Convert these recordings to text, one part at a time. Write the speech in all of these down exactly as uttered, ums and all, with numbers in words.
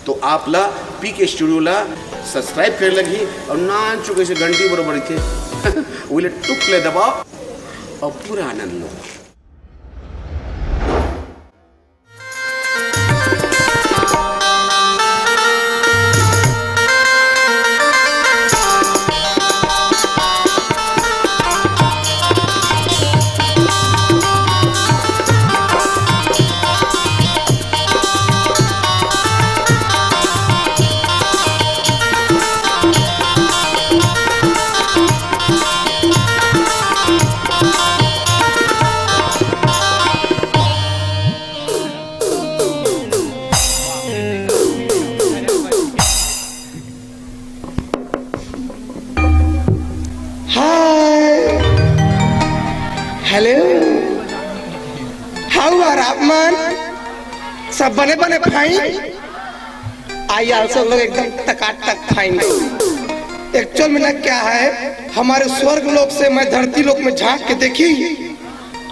तो आप ला पीके स्टूडियो ला सब्सक्राइब करे लगही और नान चुके से घंटी बरोबर रहिथे। उले टुक ले दबाओ और पूरा आनंद लो। Hi. Hello. How are आप मन? सब बने बने fine? I also look एकदम टकाटक fine। Actual में ना क्या है, हमारे स्वर्ग लोक से मैं धरती लोक में झांक के देखी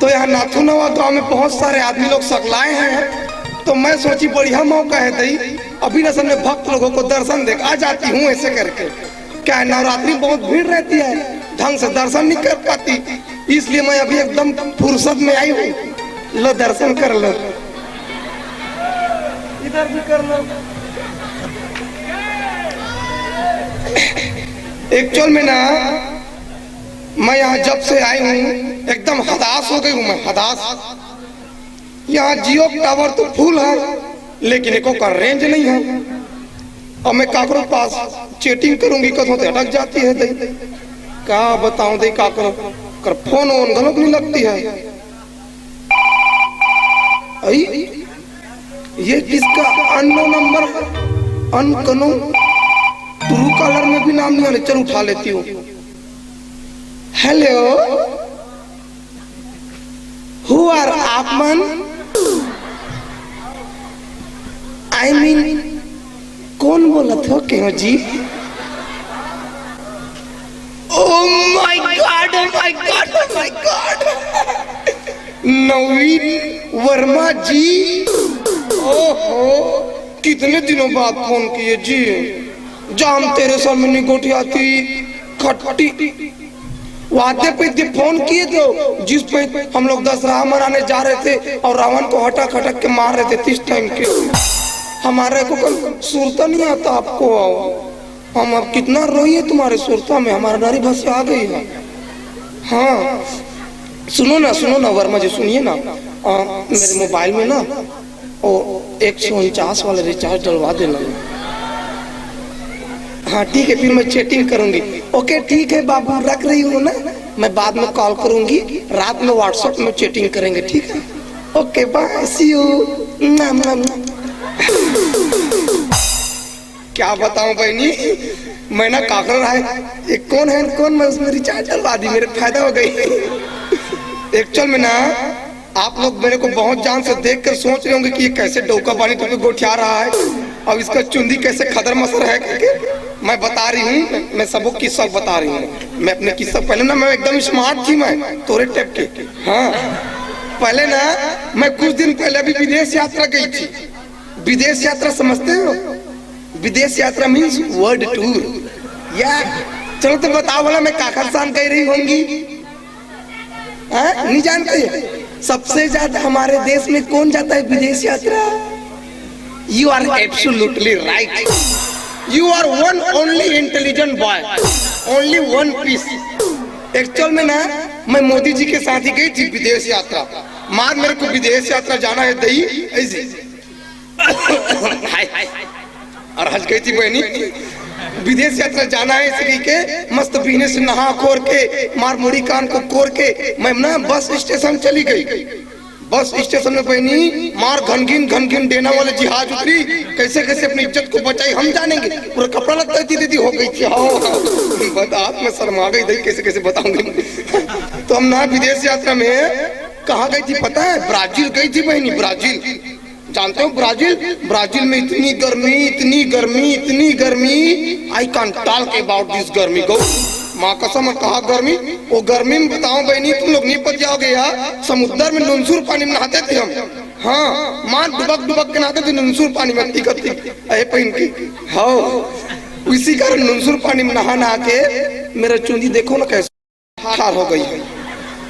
तो यहाँ नाथुनवा गांव में बहुत सारे आदमी लोग सकलाए हैं। तो मैं सोची बढ़िया मौका है दई, अभी ना सबने भक्त लोगों को दर्शन दे आ जाती हूँ ऐसे करके। क्या है, नवरात्रि में बहुत भीड़ रहती है, ढंग से दर्शन नहीं कर पाती, इसलिए मैं अभी एकदम फुर्सत में आई हूँ। लो दर्शन कर लो, इधर भी कर लो। Actual में ना मैं यहाँ जब से आई हूँ एकदम हदास हो गई हूँ मैं, हदास। यहाँ जियो टावर तो फुल है, लेकिन एको का रेंज नहीं है। अब मैं काकरो पास चैटिंग करूंगी, कथों तो अटक जाती है दई। का बताऊं दई, काकरो कर फोन वोन गलत नहीं लगती है। आई, ये किसका अननोन नंबर, अनकनो, ट्रू कॉलर में भी नाम नहीं आने। चल उठा लेती हूँ। हेलो, हु आर आप मन? आई मीन, कौन बोलत हो के हो जी? Oh my God, oh my God, oh my God। नवीन वर्मा जी, ओहो, कितने दिनों बाद फोन किए जी। जाम तेरे सामने नहीं गोठियाती खट्टी। वादे पे इतने फोन किए थे, जिस पे हम लोग दशहरा मनाने जा रहे थे और रावण को हटक हटक के मार रहे थे तीस टाइम के। हमारे को कल सुरता नहीं आता आपको। आओ, हम अब कितना रोइए तुम्हारे सुरता में, हमारा नारी भसिया आ गई है। हाँ, सुनो ना, सुनो ना वर्मा जी, सुनिए ना, आ, मेरे मोबाइल में ना ओ, एक सौ उनचास वाला रिचार्ज डलवा देना। हाँ ठीक है, फिर मैं चैटिंग करूंगी। ओके ठीक है बाबू, रख रही हूँ ना, मैं बाद में कॉल करूंगी, रात में व्हाट्सएप में चैटिंग करेंगे, ठीक है? ओके बाय, सी यू। क्या बताऊं बहनी, मैं ना काकरा रहा है, ये कौन है कौन, मैं उसमें रिचार्ज डलवा दी, मेरे फायदा हो गई। एक्चुअल में ना आप लोग मेरे को बहुत जान से देख कर सोच रहे होंगे कि ये कैसे डौका पानी तो गोठिया रहा है, अब इसका चुंदी कैसे खदर मसर है करके। मैं बता रही हूँ, मैं सबको किस्सा बता रही हूँ। मैं अपने किस्सा, पहले ना मैं एकदम स्मार्ट थी, मैं तोरे टाइप के। हाँ, पहले ना मैं कुछ दिन पहले अभी विदेश यात्रा गई थी। विदेश यात्रा समझते हो? विदेश यात्रा मीन्स वर्ल्ड टूर। या चलो तो बताओ भला, मैं काखर शान कह रही होंगी। हाँ, नहीं जानते? सबसे ज्यादा हमारे देश में कौन जाता है विदेश यात्रा? You are absolutely right। You are one only intelligent boy। Only one piece। Actual में ना, मैं मोदी जी के साथ ही गई थी विदेश यात्रा। मार मेरे को विदेश यात्रा जाना है दई, ऐसी। हाय, हाय। और हंस गई थी बहनी। विदेश यात्रा जाना है इसलिए के मस्त बिहने से नहा खोर के, मार मुड़ी कान को कोर के मैं ना बस स्टेशन चली गई। बस स्टेशन में बहनी मार घनघिन घनघिन डेना वाले जहाज उतरी। कैसे कैसे अपनी इज्जत को बचाई हम जानेंगे। पूरा कपड़ा लत्ता इतनी दीदी हो गई थी। हाँ, हाँ। बता, मैं शर्मा गई थी, कैसे कैसे बताऊंगी। तो हम ना विदेश यात्रा में कहाँ गई थी पता है? ब्राजील गई थी बहनी, ब्राजील। जानते हो ब्राजील? ब्राजील में इतनी गर्मी, इतनी गर्मी, इतनी गर्मी। I can't talk about this गर्मी को। माँ कसम, कहा गर्मी, वो गर्मी में बताओ बहनी, तुम लोग नहीं पतियाओगे यार। समुद्र में लुनसुर पानी में नहाते थे हम। हाँ, माँ डुबक डुबक के नहाते थे नुनसुर पानी में, तीखा तीख, अहे पहन के। हाँ, इसी कारण नुनसुर पानी में नहा नहा के मेरा चुंदी देखो ना कैसे खार हो गई है।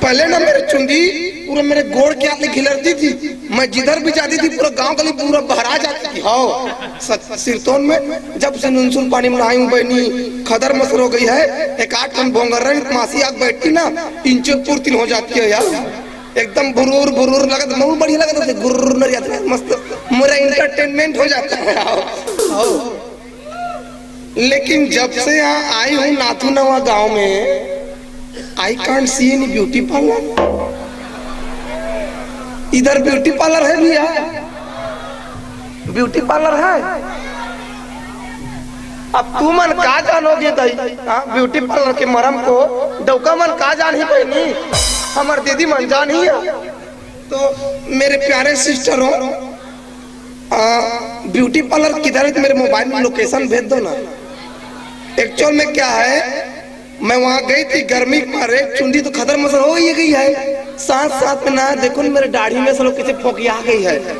पहले ना मेरी चुंदी पूरा मेरे गोड़ के आगे घिलरती थी, मैं जिधर भी जाती थी पूरा गांव गली पूरा बहरा जाती थी। हाँ, सच, सिरतोन में जब से नुनसुर पानी में नहाई हूँ बहनी, खदर मसर हो गई है। एक आध ठन भोंगर रही मासी आग बैठती ना, इंचे पुरतिन हो जाती है यार। एकदम भुरूर भुरूर लगत, बहुत बढ़िया लगत है, गुर्र नरिया मस्त, मेरा एंटरटेनमेंट हो जाता है। आओ, आओ। लेकिन जब से यहाँ आई हूँ नाथू नवा गांव में, I can't see any beauty parlour। इधर ब्यूटी पार्लर है भैया? ब्यूटी पार्लर है? अब तू मन का जानोगे दई, हाँ, ब्यूटी पार्लर के मरम को डौका मन का जानही बहनी, हमर दीदी मन जानही है। तो मेरे प्यारे सिस्टर हो, आ, ब्यूटी पार्लर किधर है तो मेरे मोबाइल में लोकेशन भेज दो ना। एक्चुअल में क्या है, मैं वहां गई थी, गर्मी के मारे चुंदी तो खदर मसर हो ही गई है, साथ साथ में ना देखो ना मेरे दाढ़ी में से लोग कैसे फोकिया गई है।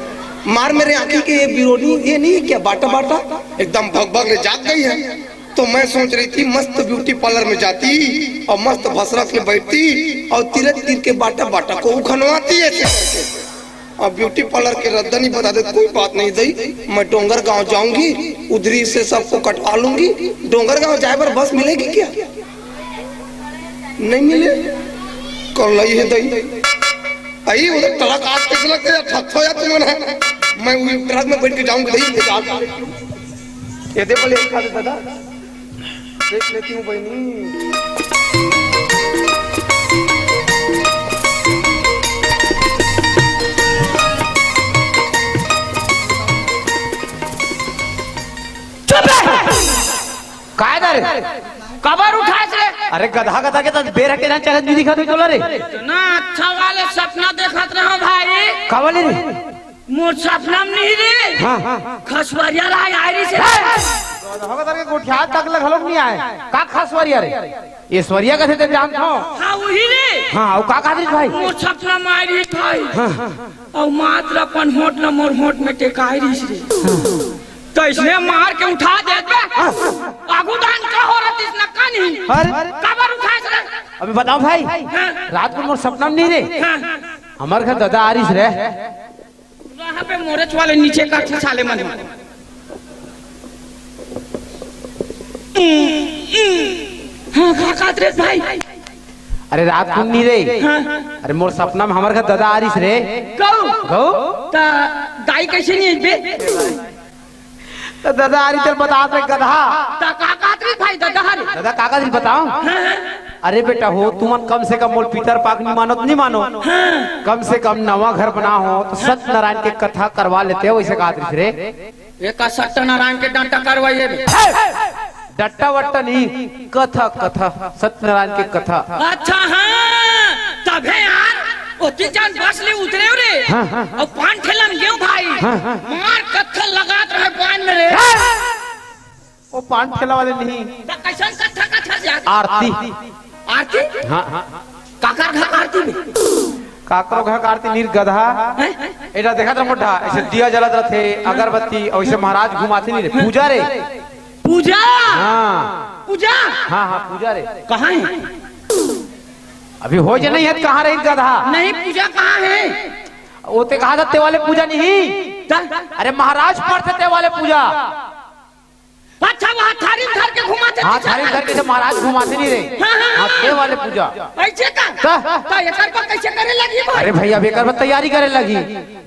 मार मेरे आंखी के ये बिरोनी, ये नहीं है क्या बाटा बाटा, एकदम भग भग ले जाग गई है। तो मैं सोच रही थी मस्त ब्यूटी पार्लर में जाती और मस्त भसरस में बैठती और तीरथ तीर के बाटा बाटा को उखनवाती ऐसे करके। अब ब्यूटी पार्लर के रद्दा नहीं बता दे, कोई बात नहीं दई, मैं डोंगर गांव जाऊंगी, उधरी से सबको कटवा लूंगी। डोंगर गांव जाए पर बस मिलेगी क्या? नहीं मिले। कल लाई है दई, आई उधर ट्रक आज कैसे लगते हैं, ठक हो या तुम ना, मैं उस ट्रक में बैठ के जाऊंगी दई, निकाल। ये दे बोले, एक खा दे दादा। देख लेती हूँ बहनी। चुप रह। काय दर? काबर उठास रे? अरे गधा गधा के त बेरा के ना चलत नहीं दिखत होई तोला रे। इतना अच्छा वाले सपना देखत रहो भाई। का वाले रे? मोर सपना में नहीं रे। हाँ। खसवरिया ला आय रहिस हे। गधा गधा के गोठिया तक ले घलोक नहीं आय। का खसवरिया रे? ऐश्वर्या कथे ते जानत हो? हाँ, वही रे। हाँ, अउ का कहत रहिस भाई? मोर सपना में आय रहिस भाई। हाँ। अउ मात्र अपन होंठ ल मोर होंठ में टेकाय रहिस रे। हाँ। तो इसने मार के उठा देत बे। हाँ। आगू दान का हो रहा इस नक्का नहीं। अरे। काबर उठास रे? अभी बताओ भाई। हाँ। रात को मोर सपना में नहीं रे। हाँ। हमर घर दादा आ रहिस रे। रहा बे मोरेच वाले नीचे का साले मन। हाँ, का कहत रहिस भाई? अरे रात कुन नहीं रे। हाँ। अरे मोर सपना में हमर घर दादा आ रहिस रे। गऊ? गऊ? त दाई कैसे नहीं आई बे? त दादा आ रहिस तेल बतात रे गधा। त का कहत रहिस भाई दादा हरे? दादा का कहत रहिस बताओ। हाँ, हाँ। अरे बेटा हो, तुमन कम से कम मोर पितर पाक नहीं मानो त नहीं मानो। हाँ। कम से कम नवा घर बना हो त सत्यनारायण के कथा करवा लेते हो, वैसे कहत रहिस रे। ये का सत्यनारायण के डंटा करवाइए बे? डट्टा वट्टा नहीं, कथा, कथा, सत्यनारायण के कथा। अच्छा, हाँ, तभे यार, ओती जान बस ले उतरे हो रे। हाँ, हाँ। अउ पान ठेला में गेव भाई। हाँ, हाँ। मार कत्थल लगात रहे पान में रे। हाँ। वो पान ठेला वाले नहीं। त कैसन कथा, कथा से आरती। आरती? आरती? हाँ। काकर घर आरती में? काकरो घर आरती नीर गधा। हैं? एला देखत रह मोटा, ऐसे दिया जलत रथे, अगरबत्ती, अउ ऐसे महाराज घुमाथे नहीं रे। पूजा रे। पूजा? हाँ। पूजा? हाँ, हाँ, पूजा रे। कहाँ है? अभी हो जे नहीं है, कहाँ रही गधा? नहीं, पूजा कहाँ है? वो ते कहा था, ते वाले पूजा नहीं। त? अरे महाराज पढ़थे ते वाले पूजा। अच्छा, वहाँ थारी धर के घुमाथे हाँ, थे। थारी धर के से महाराज घुमाथे नहीं रे। हाँ, हाँ, हाँ, हाँ। ते वाले पूजा। ऐसे का? त? त एकर पर कैसे करे लगी भाई? अरे भैया, अब एकर पर तैयारी करे लगी।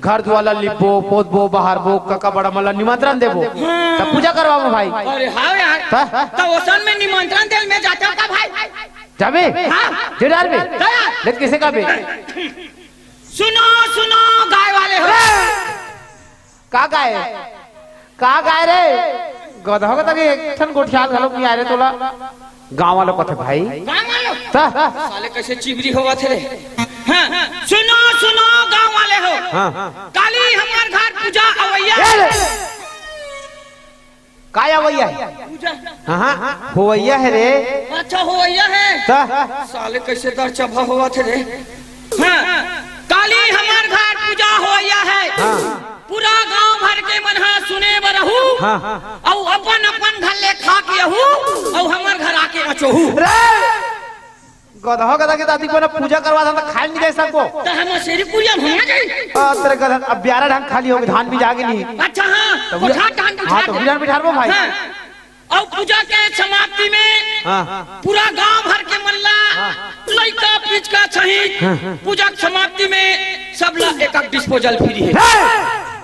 घर दुआर ला लिपबो, पोतबो, बहारबो, कका बड़ा मन ला निमंत्रण देबो। हाँ। तब पूजा करवाबो भाई। अरे हाँ यार। त? त ओसन में निमंत्रण देल में जाते हो का भाई? जाबे? हाँ। जे डारबे? गया। लेकिन किसे का बे? सुनो, सुनो, गाय वाले हो। का गाय? का गाय रे? गधा गधा के एक ठन गोठियात घलोक नहीं आय रे तोला। गाँव वालों कथे भाई। गाँव वालों? त? साले कैसे चिबरी होवत हे रे? हाँ, सुनो, सुनो, गाँव वाले हो। हाँ। काली हमर घर पूजा अवैया ए हे। रे। काय अवैया हे? पूजा। हाँ, हाँ, होवैया हे रे। अच्छा, होवैया हे। त? साले कैसे दर चबा होवत हे रे? हाँ, काली हमर घर पूजा होवैया हे। हाँ। पूरा गांव भर के मन ह सुने बर आहू। हाँ। अउ अपन अपन घर ले खा के आहू, अउ हमर घर आके अचोहू। रे! गदहा गदहा के दादी को ना पूजा करवा था, तो खाए नहीं दे सबको। तो हम सिरी पूजा भंगा जाई। आ, तेरे गदहा, अब ब्यारा ढंग खाली होगी, धान भी जागे नहीं। अच्छा, हाँ, तो उठा धान, हाँ, उठा तो धान। उठा धान बिठारबो भाई। हाँ। अउ पूजा के समाप्ति में हाँ। पूरा गांव भर के मन ला, हाँ। लइका पिचका सहित हाँ। पूजा के समाप्ति में सब ला एक एक डिस्पोजल फ्री हे। हे!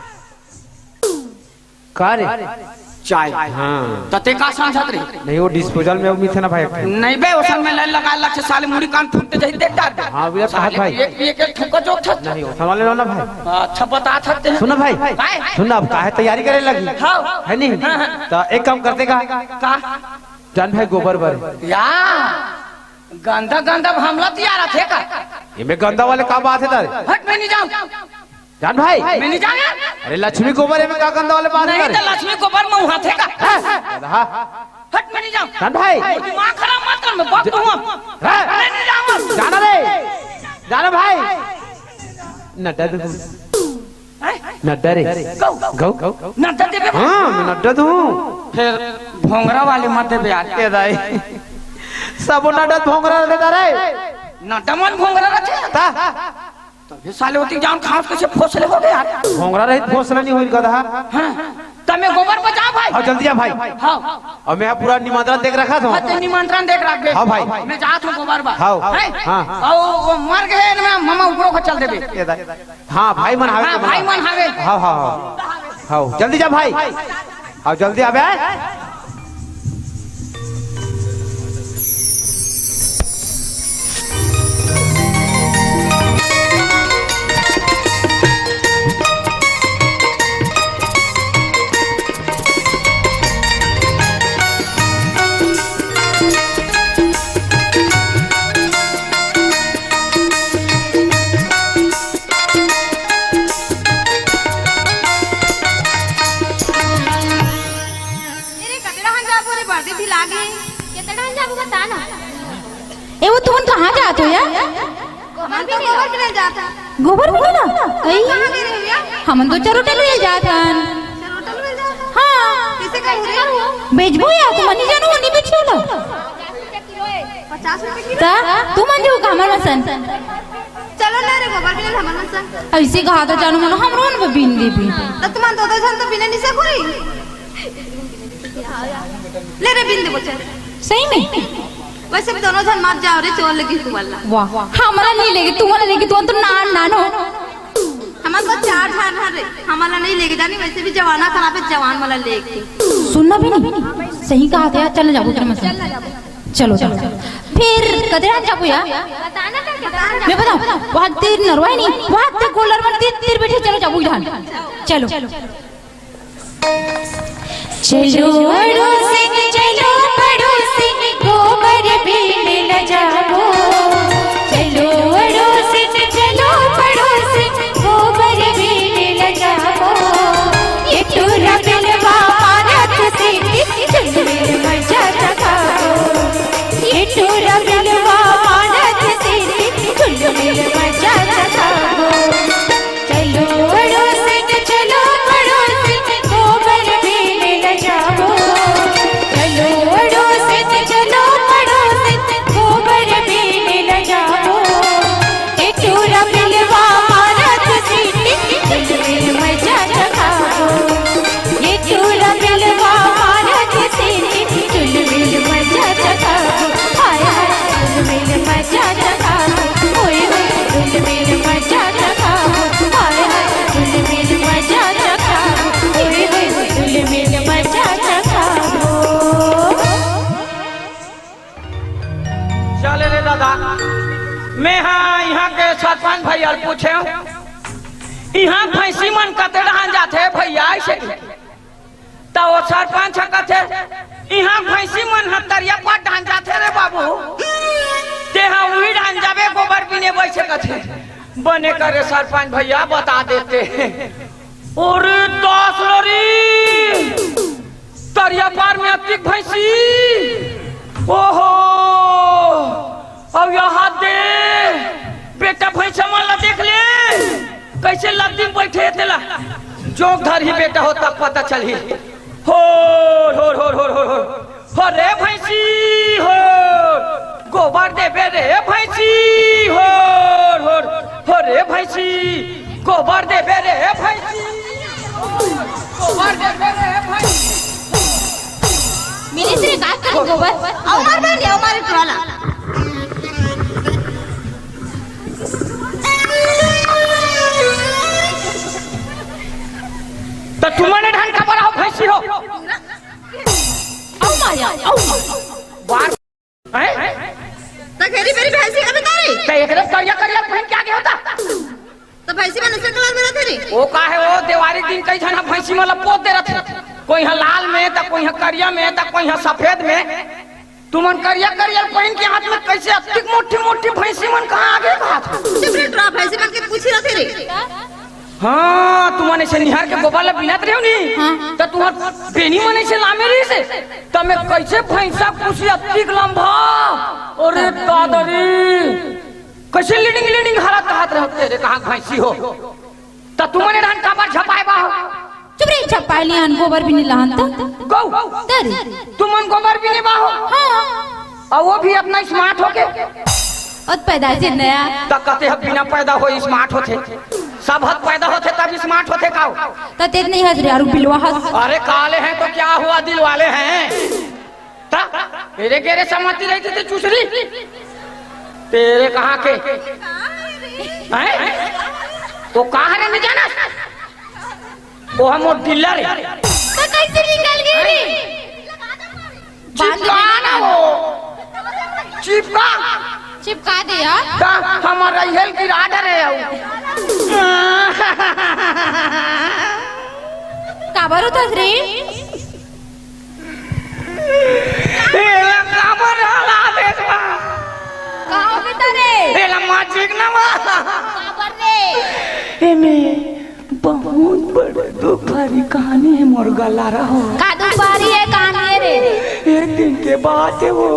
का रे? चाय। हाँ। त ते का समझत रहे? नहीं, वो डिस्पोजल में उम्मीद है ना भाई। नहीं बे, ओसन में लाइन लगा लग से साले मुड़ी कान फूटते जही देख डार दे। हाँ, भैया, कहा साले भाई? एक, एक, एक ठुका जोक छत। नहीं, ओसन वाले लो ना भाई। अच्छा, बता सकते हैं। सुन ना भाई। भाई। सुन ना, अब काहे तैयारी करे लगी? हाँ। है नहीं? हाँ, हाँ। तो एक काम करते का? का? जान भाई, गोबर बर। या, गंदा गंदा हमला तैयार थे का? ये में गंदा वाले का बात है तारे? हट, मैं नहीं जाऊँ। जान भाई। मैं नहीं जाऊँ यार। अरे लक्ष्मी गोबर, एमे का गंदा वाले बात नहीं, करे? तो लक्ष्मी गोबर में वहाँ थे का? हाँ, हाँ। हट, मैं नहीं जाऊँ। जान भाई। दिमाग खराब मत कर, मैं बात कहूँ। हाँ। मैं नहीं जाऊँ। जाना रे। जाना भाई। नड्डा दे। हैं? नड्डा रे। गौ। गौ। नड्डा देबे। हाँ, मैं नड्डा दूँ। फिर भोंगरा वाले मत देबे यार। ए दाई। सब नड्डा भोंगरा देता रे। नड्डा मन भोंगरा रहते हैं। ता। तभी साले होती जान खास कैसे फोसले हो गए यार। भोंगरा रहित फोसला नहीं होई गधा। हाँ, तमे गोबर बचा भाई। हाँ, जल्दी आ भाई। हाँ। और मैं पूरा निमंत्रण देख रखा था। हाँ, तो निमंत्रण देख रख दे। हाँ भाई। मैं जात हूँ गोबर बा। हाँ, हैं? हाँ। और वो मर गए ना, मामा ऊपरों को चल देबे। ये दा-, हाँ, भाई मन हावे हाँ, तो भाई बना। मन हावे। हाँ, हाँ, हाँ। हाँ, जल्दी जा भाई। हाँ, जल्दी आबे। अरे, कतरा हन जाबो रे, बरदी भी लागे। कतरा हन जाबो, बता ना। ए, वो तुमन कहाँ जात हो यार? हमन तो गोबर बिने जात हन। गोबर बिने ना? कहीं? कहाँ गिरे हो यार? हमन तो चरोटा ले जात हन। चरोटा ले जात हन? हाँ। कैसे कहीं रे? बेचबो यार, तुमन नहीं जानो, नहीं बेचो ना। पचास रुपए किलो। ता, तुमन जो का हमर मसन। चलो ना रे, गोबर बिने हमर मसन। ऐसे कहा तो जानो मनो, हमरो न बिन देबी। तो तुमन दो दो झन तो बिने नहीं सको रे। ले रे, बिन देबो, चल। सही में? वैसे भी दोनों झन मत जाओ रे, चोर लगी तू वाला। वाह, हमरा नहीं लेगी, तू वाला लेगी, तू तो नान नान हो। हमन तो चार झन हन रे, हमला नहीं लेके जानी, वैसे भी जमाना खराब है, जवान वाला लेके। सुनना भी नहीं, सही कहा था यार, चल जाबो, चल मत। चलो, चलो। फिर कदे रात जाबो यार? मैं बताऊं, वहाँ तीर नरवाई नहीं, वहाँ तीर गोलर में तीर, तीर बैठे, चलो जाबो इधर। चलो। चलो अड़ोसिन, चलो पड़ोसिन, गोबर बीने ल जाबो। चलो अड़ोसिन, चलो पड़ोसिन, गोबर बीने ल जाबो। ये टूरा बिलवा मारत सीटी, झुलमिल मजा चखाबो। ये टूरा बिलवा मारत सीटी, झुलमिल मजा चखाबो। चलो पड़ोसिन, चलो पड़ोसिन, गोबर बीने ल जाबो। चलो पड़ोसिन, चलो पड़ोसिन, गोबर बीने ल जाबो। ए टूरा बिलवा मारत सीटी, झिलमिल मजा चखाबो। ए टूरा बिलवा मारत सीटी, झिलमिल मजा चखाबो। हाय हाय, झिलमिल मजा चखाबो। ओए होए, झिलमिल मजा चखाबो। हाय हाय, झिलमिल मजा चखाबो। ओए होए, झिलमिल मजा चखाबो। चले रे दादा, मैं हा इहाँ के सरपंच भैया ल पूछेंव, इहाँ भैंसी मन कते डहान जाथे भैया, अइसे कहिथे। त ओ सरपंच ह कथे, इहाँ भैंसी मन ह तरिया पार डहान जाथे रे बाबू, तेहा उही डहान जाबे गोबर बीने, वइसे कथे। बने करे सरपंच भैया, बता देते। अरे दास रे, तरिया पार में अतिक भैंसी। ओहो, अउ इहाँ दे, बेटा भैंसा मन ला देख ले। कइसे लद्दी म बइठे हे तेला जोंक धरही बेटा हो, तब पता चलही। होर, होर, होर, होर, होर, होर। हो रे भैंसी, होर। गोबर देबे रे भैंसी, होर, होर। हो रे भैंसी, गोबर देबे रे भैंसी। गोबर देबे रे भैंसी। मिनिस रे, का करही गोबर? अउ मार बे, अउ मार टुरा ला। त तुमन ए ढंग काबर हव भैंसी हो? अउ मार, अउ मार। बार, हैं? त घेरी बेरी भैंसी का बता रही? त एकरे करिया करिया पहिन के आगे होता। त भैंसी मन अइसे कलर में रथे रे? ओ का हे, ओ देवारी दिन कई झन ह भैंसी मन ल पोत दे रथे। कोई ह लाल में, त कोई ह करिया में, त कोई ह सफेद में। तुमन करिया करिया पहिन के हाथ में कइसे अतिक मोटी मोटी भैंसी मन कहाँ आगे कहा था? चुप रे, टुरा भैंसी मन के पूछी रथे रे। हाँ, तुमन अइसे निहार के गोबर ल बिनत रहेव नी, हाँ। त तुहर बेनी मन अइसे लामे रहिसे, त मैं कइसे भैंसा पूछी अतिक लंबा? अरे दादा रे, कइसे लीडिंग लीडिंग हरत कहत रहे तेरे कहाँ भैंसी हो? त तुमन ए ढंग काबर झपाए बा हो? चुप रे, झपाए ली हन, गोबर बिने ल हन त। गौ, तरी। तुमन गोबर बिने बा हो? हाँ। अउ वो भी अतना smart होके? अउ त पैदा हे नया। त कते ह बिना पैदा होय smart होथे। सब ह पैदा होथे तब smart होथे का हो? त तें नइ हस रे, अउ बिलवा हस। अरे काले हैं तो क्या हुआ, दिल वाले हैं। त, तेरे गेरे समझती रहिथे चुसरी। तेरे कहाँ के? हैं? वो कहाँ रे, नइ जानस? वो ह मोर डीलर हे। त कइसे निकल गे रे? चिपका ना वो। चिपका। चिपका दे यार। त हमर रहियल गिरा डरे हव। काबर उतरस रे? एला काबर हला देस बा? का होगे त रे? एला माचिक ना बा। काबर रे? एमे बहुत बड़े दुख भरी कहानी हे मोर गला रहो। का दुख भरी हे कहानी हे रे? एक दिन के बात हे वो।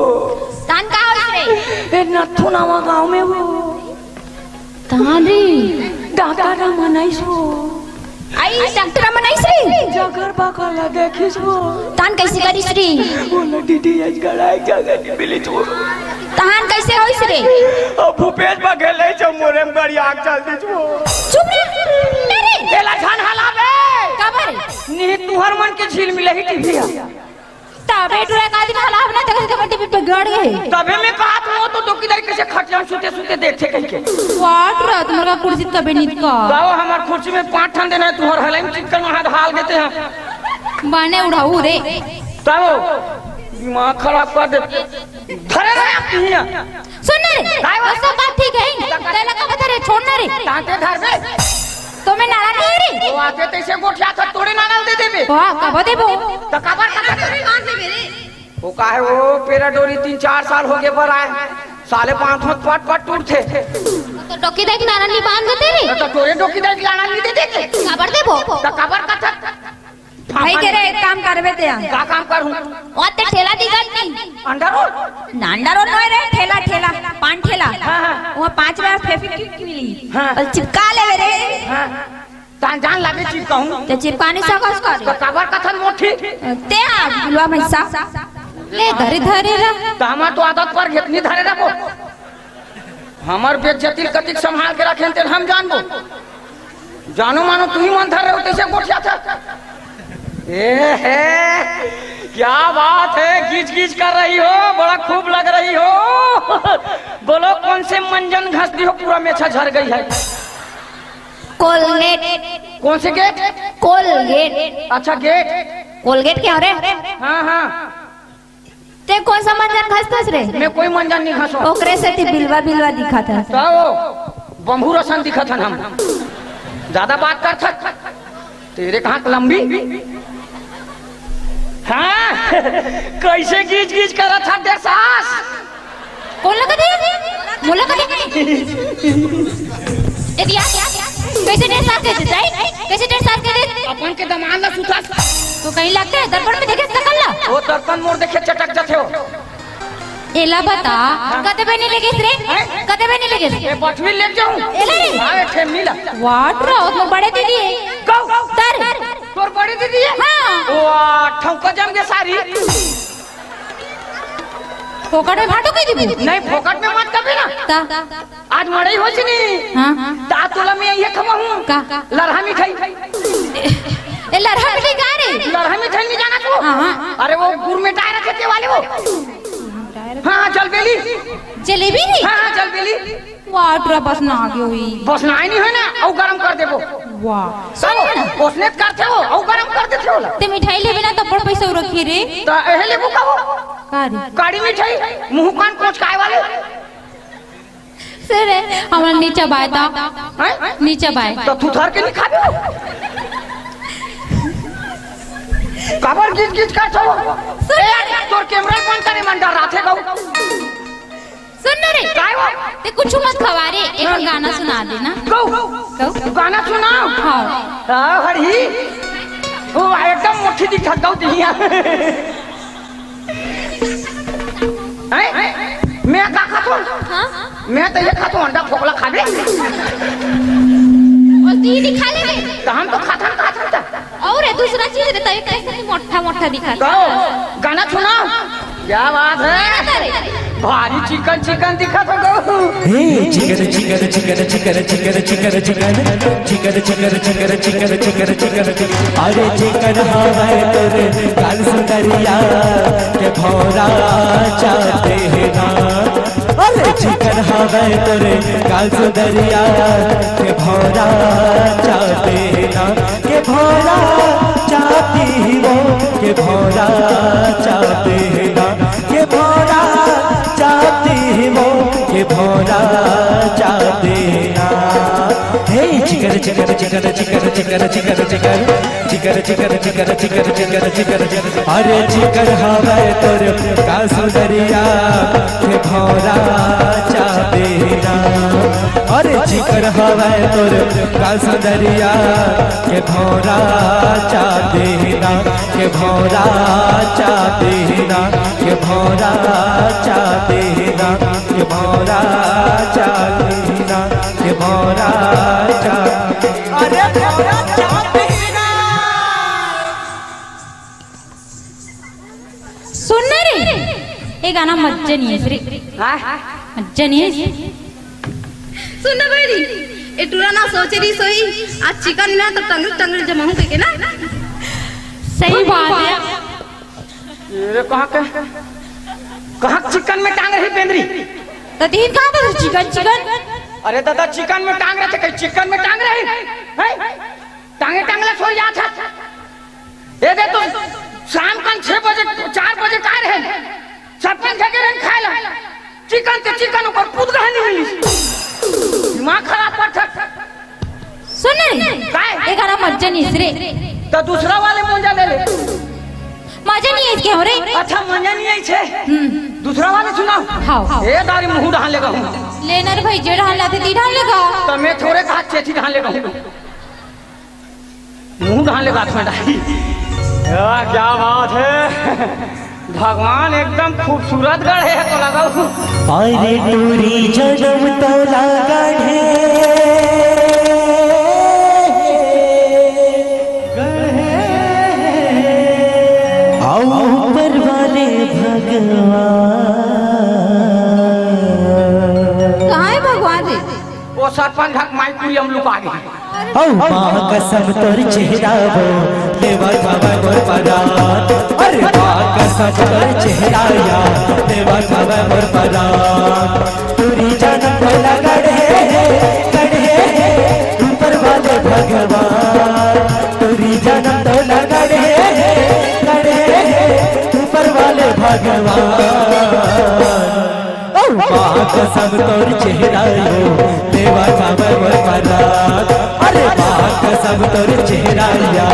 तहान का होइस रे? ए नथु नावा गाँव में वो। तहान रे? डॉक्टर मन आइस वो। आई डॉक्टर मन आइस रे? जगर बगर ला देखिस वो। तहान कइसे करिस रे? ओला डीटीएच कराए जगह नइ मिलिस वो। तहान कइसे होइस रे? अब भूपेश बघेल ले जो मोरे म गाड़ी आग चल दिस वो। चुप रे। नहीं रे। एला झन हलाबे। काबर? नहीं तुहर मन के झील मिलही टीवी। तबे टुरा का दिन हला अपना तक से कबड्डी पे गड़ गए। तबे मैं कहत हूँ, तो डोकी दाई कइसे खटिया में सुते सुते देखथे कहिके। वाट रात मरका कुर्सी तबे नित का। गाओ हमार कुर्सी में पाँच ठन देना हे, तुहर हलाई में चिक्कन वहाँ हाल देते हैं। बाने उड़ाऊ रे। तब दिमाग खराब कर दे। धरे रहे आप हियाँ। सुन ना रे, काय वो? वो सब बात ठीक हे, तेला का बता रे, छोड़ ना रे। तांते धर बे। तो मैं नाना नहीं रे। वो आते तइसे गोठिया था, तोड़े नाना दे देबे। वाह, कब देबो? तो काबर का? वो का हे, वो पेरा डोरी तीन चार साल होगे बर आए, साले पाँच हाथ पट पट टूटथे। तो डोकी देख नाना नहीं बांध देते रे। तो तोरे डोकी देख लाना नहीं दे देते। काबर देबो? तो काबर का था? भाई के रे, एक काम करबे ते। का काम करूँ? ओ ते ठेला दिखत नहीं। अंडा रोल? ना, अंडा रोल नहीं रे, ठेला, ठेला, पान ठेला। हाँ, हाँ। वहाँ पाँच रुपया फेविक्विक मिली। हाँ। बस चिपका लेबे रे। हाँ। तान जान लागे चिपकाऊँ। ते चिपका नहीं सकस का रे? तो काबर कथन मोठी? ते आ, बिलवा भैंसा। ले धरे, धरे रह। तो हमार तो आदत पर घेतनी धरे रहो। हमर बेइज्जती ल कतिक संभाल के रखेन तेन हम जानबो। जानो मानो तुही मन धर रहे हो, तइसे गोठियाथा। ए हे, क्या बात है, गीच गीच कर रही हो, बड़ा खूब लग रही हो। बोलो कौन से मंजन घस दी हो, पूरा मेछा झर गई है। कोलगेट। कौन से गेट? कोलगेट। अच्छा गेट। कोलगेट क्या हो रे? हाँ, हाँ। ते कोन सा मंजन घसतस रे? मैं कोई मंजन नहीं घसो। ओकरे सेती बिलवा बिलवा दिखत हस। तो बम्भू रसन दिखत हन हम। ज्यादा बात करथस। तेरे कहाँ के लंबी? हाँ, कैसे गीच गीच करत हस डेढ़ सास? कोन लगत हे? मोला कदे? ए दिया, कैसे डेढ़ सास कह देते हैं? कैसे डेढ़ सास कह देते? अपन के दमांद ला सुथस। तो कहीं लगता है, दर्पण में देखे सकल ला? वो दर्पण मोर देखे चटक जाथे हो। एला बता, कते बहिनी लेगेस रे? हैं? कते बहिनी लेगेस? ए, बठवी लेग जाऊं। एला रे? हाँ, ए, ठेमनी ला। वाट रो, तो बड़े दीदी हे। कऊ? तर। तोर बड़े दीदी हे? हाँ। वाह, ठौका जम गे सारी। फोकट में भाटो कह दी। नहीं, फोकट में मत कबे ना। ता। आज मड़ई होइस नी। हाँ। ता तोला मैं ये खवाहूँ। का? लरहा मिठाई। ए, लरहा मिठाई का रे? लरहा मिठाई नहीं जाना तू? हाँ, हाँ। अरे वो गुड़ में डाल रखे थे वाले वो। हाँ, हाँ, जलेबी। जलेबी नी? हाँ, हाँ, जलेबी। वाह, टुरा बस ना आगे हुई। बस ना आई नहीं है ना, अउ गरम कर देबो। वाह। सब सुन ना। ओसने करथे हो, अउ गरम कर देथे होला। ते मिठाई लेबे ना, तब पर पैसा रखी रे। त एहे लेबो का हो? का रे? काड़ी मिठाई, मुंह कान कोचकाए वाले। सुन रे, हमन नीचे बाय ता। हैं? नीचे बाय। त थुथर के नहीं खाबे हो? काबर गिच गिच करथो? सुन ए, रे। तोर कैमरा बंद करे मन डराथे गऊ। सुन ना रे। काय वो? ते कुछ मत खवा रे, एक हाँ। गाना सुना दे ना। गऊ। गऊ। गाना सुनाओ। हाँ। हाँ, हरी। वो एकदम मोटी दिखा गऊ दिया। हैं? मैं का खाथों? हाँ? मैं तो ये खाथों, अंडा फोकला खाबे। और ती नहीं खा ले रे। तो हम तो खाथन, खाथन था। और ये दूसरा चीज रहता है, कैसे नहीं मोटा, मोटा दिखा। गऊ, गाना सुनाओ। क्या बात है? गाना रे। भारी चिकन, चिकन दिखा तो गऊ। हे chicken, chicken, chicken, chicken, chicken, chicken, chicken, chicken, chicken, chicken, chicken, chicken, chicken, chicken, chicken. अरे चिकन हवे तोरे गाल सुंदरिया के भौरा चाहते हैं ना। अरे चिकन हवे तोरे गाल सुंदरिया के भौरा चाहते हैं ना, के भौरा चाहती वो, के भौरा चाहते हैं ना, के भौरा चाहती वो, के भौरा चाहते हैं ना। हे chicken chicken chicken chicken chicken chicken chicken chicken chicken chicken chicken chicken chicken chicken. अरे चिकन हवे तोर का सुंदरिया के भौरा चाहते ना। अरे चिकन हवे तोर का सुंदरिया के भौरा चाहते ना, के भौरा चाहते ना, के भौरा चाहते ना, के भौरा चाहते ना, के भौरा चाहते। अरे भौरा चाहते ना। सुन ना रे, ये गाना मज्जा नहीं है रे। हाँ? मज्जा नहीं है। सुन ना बहिनी, ये टुरा ना सोचे रहिस होही, आज चिकन में तो टंगरी टंगरी जमाहूं कहिके ना। सही बात है। ये कहाँ के, कहाँ चिकन में टांग रही बेंदरी? तो तीन कहाँ पर चिकन, चिकन? अरे दादा, चिकन में टांग रहे थे, कहीं चिकन में टांग रही? हैं? टांगे टांगले सोई जात हे। ए दे तो शाम कन छह बजे, चार बजे काय रहे? छप्पन जगे रहे खाए ला। चिकन ते चिकन ऊपर कूद गए नहीं मिली। दिमाग खराब पड़ता। सुन रे। काय? ये गाना मज्जा नहीं रे। तो दूसरा वाले मोजा ले ले। मजा नहीं है इसके हो रे। अच्छा, मजा नहीं आई छे। हम्म। दूसरा वाले सुनाओ। हाँ। ए दारी मुंह ढाल लेगा हूँ। लेनर भाई जे ढाल लाते ती ढाल लेगा। तो मैं थोड़े कहा चेथी ढाल लेगा हूँ। मुंह ढाल लेगा हाथ में डाली। या, क्या बात है। भगवान एकदम खूबसूरत गढ़े हे तो लगा। अरे टूरी जनम तोला गढ़े, अउ ऊपर वाले भगवान। कहाँ है भगवान रे? वो सरपंच हक माईपुरी हम लोग आ गए। अउ माँ कसम तोर चेहरा वो, देवा खावे मोर परान। अरे माँ कसम तोर चेहरा या, देवा खावे मोर परान। टूरी जनम तोला गढ़े हे, गढ़े हे, ऊपर वाले भगवान। टूरी जनम तोला गढ़े हे, गढ़े हे, ऊपर वाले भगवान। ओ माँ कसम तोर चेहरा यो, देवा खावे मोर परान। अरे माँ कसम तोर चेहरा या,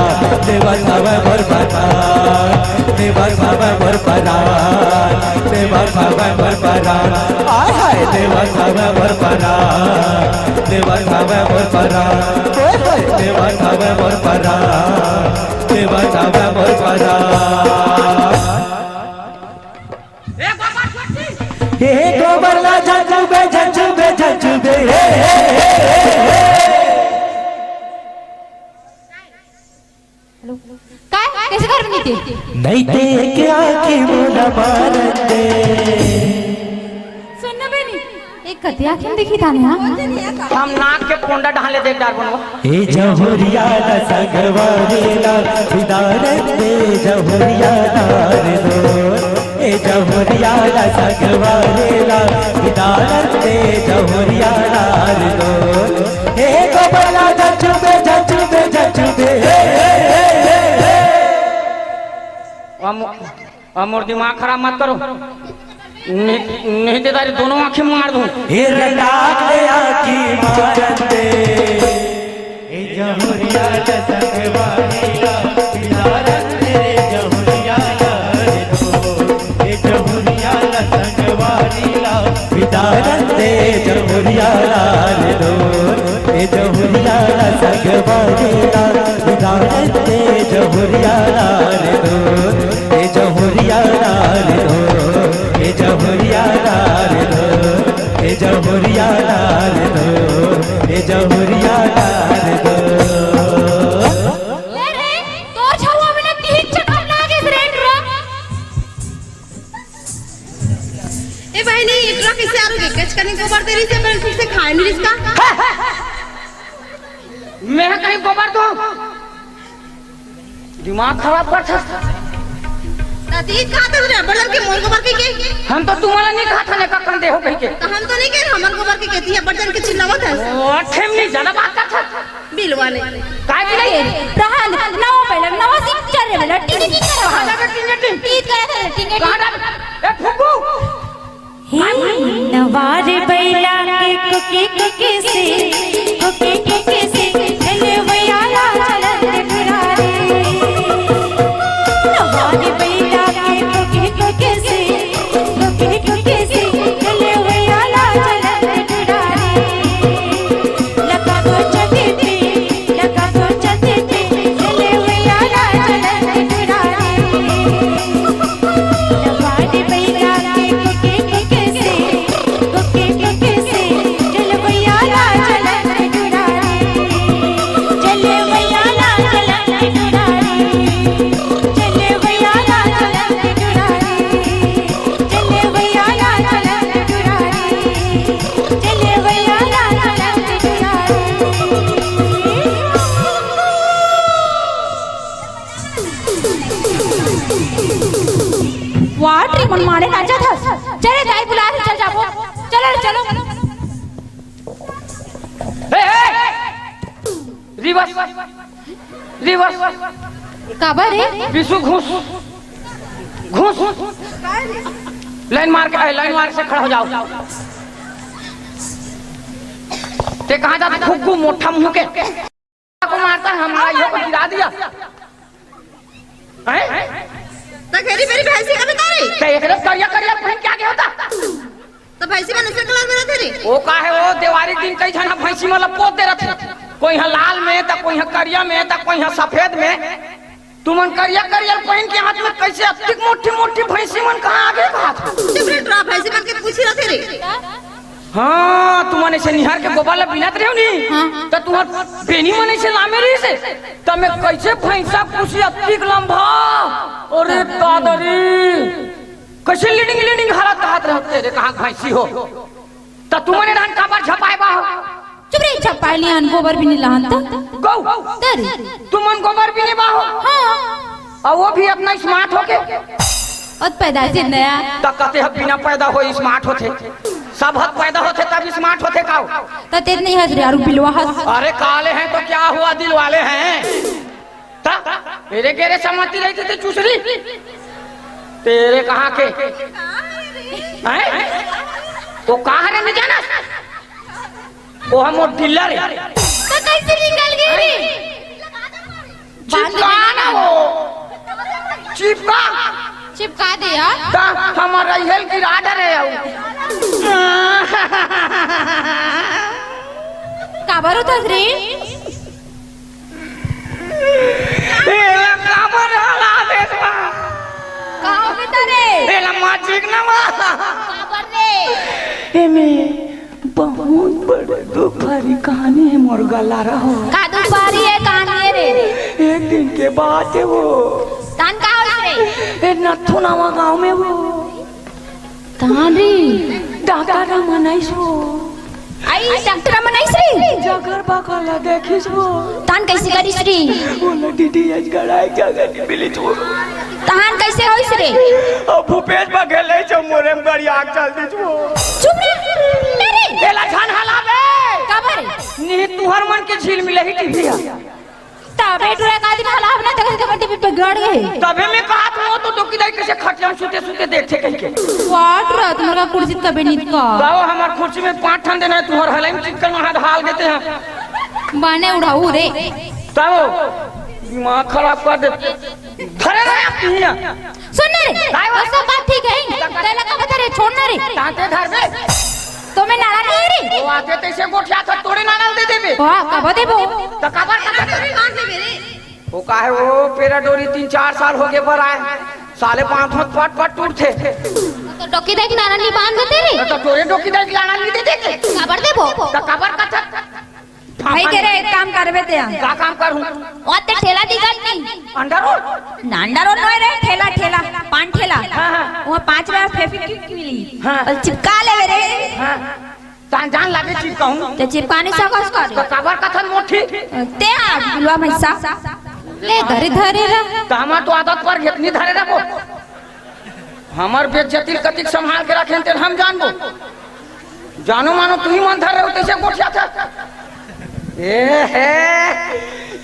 देवा खावे मोर परान। देवा खावे मोर परान, देवा खावे मोर परान। हाय हाय, देवा खावे मोर परान, देवा खावे मोर परान। हाय हाय, देवा खावे मोर परान, देवा खावे मोर परान। ए बाबा छोटी, हेलो, काय? कैसे घर में नहीं थे? नहीं ते एक आँखी मोला मारन दे। सुन ना बेनी, एक कतिया आँखी में दिखी था ना? हम नाक के पोंडा ढाले देख डार बनवा। ए जहुरिया ला संगवारी ला बिदारन दे जहुरिया डार दो। ए जहुरिया ला संगवारी ला बिदारन दे जहुरिया डार दो। ए गोबला जचुबे जचुबे जचुबे। ए, ए, ए, ए, ए। अब मो-, अब मोर दिमाग खराब मत करो। नहीं, नहीं ते तारी दोनों आँखें मार दूं। ए रंडाक ले आँखी मारन दे। ए जहुरिया ला संगवारी ला बिदारन दे जहुरिया डार दो। ए जहुरिया ला संगवारी ला बिदारन दे जहुरिया डार दो। ए जहुरिया ला संगवारी ला बिदारन दे जहुरिया डार दो। ए जहुरिया डार दो। ए जहुरिया डार दो। ए जहुरिया डार दो। ए जहुरिया डार दो। ले रे, तोर छउवा में ना तीन चटक लागे से रेंट रो। ए बहिनी, इतरा कैसे आलू के कचकनी गोबर दे रही से, पर ठीक से खाए नहीं इसका। मैं कहीं गोबर दो, दिमाग खराब कर था। दादी, कहा था रे, बड़न के मोर गोबर के के? हम तो तुम्हारा नहीं कहा था, ने का कंधे हो कहीं के। तो हम तो नहीं कह रहे, हमार गोबर के कहती है, बड़न के चिल्लावत है। ओ, ठेम नहीं, ज्यादा बात कर था। बिलवा नहीं। काय बिलाई? रहन, नवा बैला, नवा सीख चल रे बैला, टिंगे टिंग करा। कहाँ जाबे टिंगे टिंग? टीत करा था, टिंगे कहाँ टिंग। जाबे? ए फुग्गू! हे नवार बैला के कुकी कुकी से, कुकी कुकी से, हेले वयाला चलत फिरारे। नवार बैला के कुकी कुकी से, कुकी कुकी से, हेले वयाला चलत फिरारे। वाह, ट्री मन माने नाचत हस। चले दाई बुला रहे, चल जाबो। चलो रे, चलो। ए, ए! रिवर्स। रिवर्स। काबर रे? विशु घुस। घुस। लाइन मार के, ए, लाइन मार से खड़ा हो जाओ। ते कहाँ जात फुग्गू मोटा मुंह के? को मारता है, हमारा यो को गिरा दिया। हैं? तो घेरी मेरी भैंसी का बता रही। तो एक लोग करिया करिया पहन के आगे होता। तो भैंसी मन ऐसे कलर में रहते रे। वो का है, वो देवारी दिन कई झन भैंसी मन ला पोत दे रहते। कोई है लाल में, तो कोई है करिया में, तो कोई है सफेद में। तुमन करिया करिया पहन के हाथ में कैसे अतिक मोटी मोटी भैंसी मन कहाँ आगे का हाथ? चुप रे, टुरा भैंसी मन के पूछी रहते रे। हाँ, तुमन ऐसे निहार के गोबर ला बिनत रहे हो नी, हाँ। तो तुम्हार बेनी मन ऐसे लामे रही से, तो मैं कैसे भैंसा पूछी अतिक लंबा? अरे दादरी, कैसे लीडिंग लीडिंग हालत हाथ रहते रे, कहाँ भैंसी हो? त तुमन ए धान काबर झपाए बा हो? चुप रे, झपाए लिहान, गोबर भी नहीं लान त। गौ। तरी। तुमन गोबर भी नहीं बा हो? हाँ। और वो भी अपना स्मार्ट होके। अत पैदा से नया। त कहते हैं बिना पैदा हो स्मार्ट होते। सब हद पैदा होते तब स्मार्ट होते का हो? त तेज नहीं हंस रे, यार, बिलवा हंस। अरे काले हैं तो क्या हुआ, दिल वाले हैं। ता, मेरे गेरे समझती रही थी, ते चूसरी। तेरे कहाँ के? हैं? वो कहाँ रे, नहीं जाना? वो हम वो डीलर है। तो कैसे निकल गई रे? चिपका ना वो। चिपका। चिपका दे यार। ता, हमारा हेल गिरा डरे हो। काबर उतस रे? एला काबर हला देस बा? का हो बेटा रे? एला माचिक ना बा। काबर रे? एमे बहुत बड़े दुख भरी कहानी हे मोर गला रहो। का दुख भरी हे कहानी हे रे? एक दिन के बात हे वो। तहान का होइस रे? ए नथु नावा गांव में वो। तहान रे? डॉक्टर मन आइस वो। आई डॉक्टर मन आइस रे? जगर बगर ला देखिस वो। तहान कइसे करिस रे? ओला डीडीएच गढ़ाए जगह नइ मिलिस वो। तहान कइसे होइस रे? अब भूपेश बघेल ले जो मोरे में गाड़ी आग चल दिस वो। चुप रे। ले रे। एला झन हलाबे। काबर? नहीं तुहर मन के झील मिले ही टीवी हे। तबे टूरा का दिन हलाब ना तक तक टीवी बिगड़ गे। तभे मैं कहत हूँ तो डोकी दाई कइसे खटिया में सुते सुते देखथे कहिके। वाह टूरा तुम्हर का कुर्सी तबे नित का। बाबा हमार कुर्सी में पांच ठन देना हे तुहर हलाई में चिपकन वहां हाल देते हैं। बाने उड़ाऊ रे। तब दिमाग खराब कर दे। धरे रहे आप हियां। सुन ना रे, काय वो? वो सब बात ठीक हे। तेला का बता रे, छोड़ ना रे। तांते धर बे। तो मैं नाना नहीं रे। वो आते तइसे गोठियाथे तोरे नाना दे देबे। वाह, कब देबो? तो कबर कबर। वो का हे वो पेरा डोरी तीन चार साल हो गे बर आए। साले पांच हाथ पट पट टूटथे। तो डोकी दाई के नाना नइ बांध देते रे। तो तोरे डोकी दाई के नाना नइ दे देते। कबर देबो? तो कबर कथस। भाई के रे, एक काम करबे ते। का काम करूं? ओ ते ठेला दिखत नहीं। अंडा रोल? ना, अंडा रोल नोहे रे, ठेला, ठेला, पान ठेला। हाँ, हाँ। वहाँ पाँच रुपया फेविक्विक मिली। हाँ। अउ चिपका लेबे रे। हाँ। तान जान लागे चिपकाऊं। ते चिपका नइ सकस का रे? तो काबर कथन मोठी? ते आ, बिलवा भैंसा। ले, धरे, धरे रह। तो हमार तो आदत पर इतनी धरे रखो। हमर बेइज्जती ल कतिक संभाल के रखेन तेन हम जानबो। जानो मानो तुही मन धर रहे हो तइसे गोठियाथा। ए हे,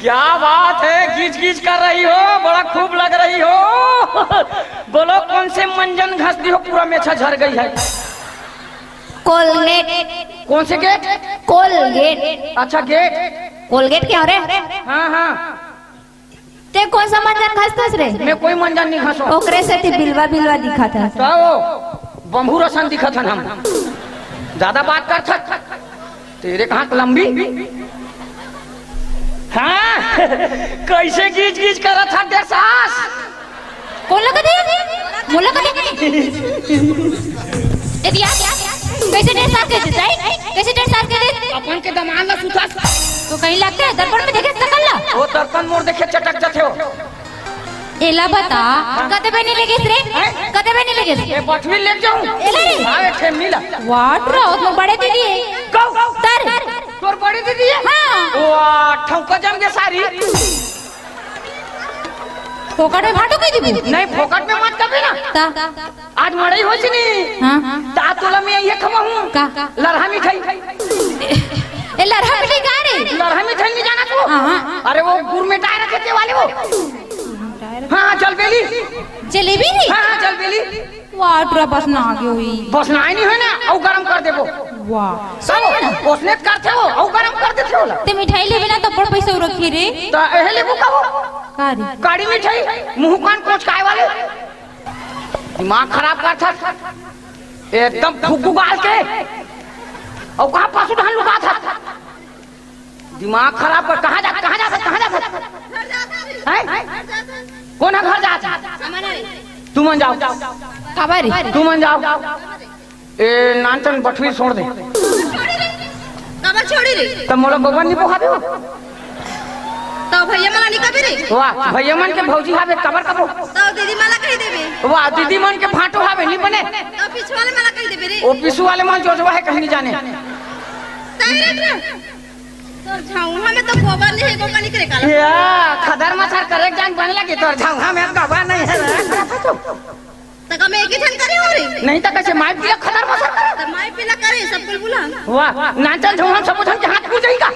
क्या बात है, गीज गीज कर रही हो, बड़ा खूब लग रही हो। बोलो कौन से मंजन घस दी हो, पूरा मेछा झर गई है। कोलगेट। कौन से गेट? कोलगेट। अच्छा गेट। कोलगेट क्या हो रे? हाँ हाँ। ते कोन सा मंजन घसथस रे? मैं कोई मंजन नइ घसों। ओकरे सेती बिलवा बिलवा दिखत हस। तो वो बम्भू रसन दिखत हन हम। ज्यादा बात करथस। तेरे कहाँ लंबी? हाँ, कइसे गीज गीज करत हस डेढ़ सास? कोन ला कथे? मोला कथे? ए दिया, कइसे डेढ़ सास कथे? कइसे डेढ़ सास कथे? अपन के दमांद ला सुथस। तो कहीं लगथे दर्पण में देखे सकल ला? वो दर्पण मोर देखे चटक जथे हो। एला बता, कते बनी लेगेस रे? हैं? कते बनी लेगेस? ए बठवी ले जाऊं। एला रे? हाँ, एक ठे मिला। वाट रहो, तुम बड़े दीदी हे। कौ? तर। तोर बड़ी दीदी हे? हाँ। वाह, ठौका जम के सारी। फोकट में भांटो कहि दिबू? नहीं, फोकट में मत कबे ना। ता? आज मड़ई होइस नी। हाँ। ता तोला मैं ये खवाहूँ। का? लरहा मिठाई। ए, लरहा मिठाई का रे? लरहा मिठाई नइ जानत हो? हाँ, हाँ। अरे वो गुर में टायर रखे थे वाले वो। हाँ, हाँ, जलबेली। जलेबी रे? हाँ, हाँ, जलबेली। वाह, टूरा बसना आगे होही। बसना आए नइ होय ना, अउ गरम कर देबो। वाह। सुन ना। ओसने करथे वो, अउ गरम कर देथे ओला। ते मिठाई लेबे ना तो बड़ पइसा रखी रे। त एहे लेबू का वो? का रे? काड़ी मिठाई, मुंह कान कोचकाए वाले। दिमाग खराब करथस। एकदम फुग्गू गाल के। अउ कहाँ पशु धन लुकाथस? दिमाग खराब कर, कहाँ जात, कहाँ जात, कहाँ जात? हैं? कोन ह घर जात? तुमन जाव। काबर रे? तुमन जाव। ए, नानचन बठवी छोड़ दे। काबर छोड़ी रे? त मोला गोबर नइ पोहाबे हो? त भैया मन ला नइ कबे रे? वाह, भैया मन के भौजी हावे, काबर कबो? त दीदी मन ला कहि देबे। वाह, दीदी मन के भांटो हावे, नइ बने। त पीछू वाले मन ला कहि देबे रे। ओ पीछू वाले मन जोजवा हे, कहीं नइ जाने। तोर झाउहा में तो गोबर नइ हे, गोबर नइ करे काला। या, खदर मच्छर करे जान बने लगे, तोर झाउहा में गोबर नइ हे रे। त का मैं एक ही झन करे हो रे? नहीं त कइसे माई पीला खदर मच्छर करे? त माई पीला करे, सब कुल बुला। वाह, नाचन झउहन सब झन के हाथ फूट जाही का?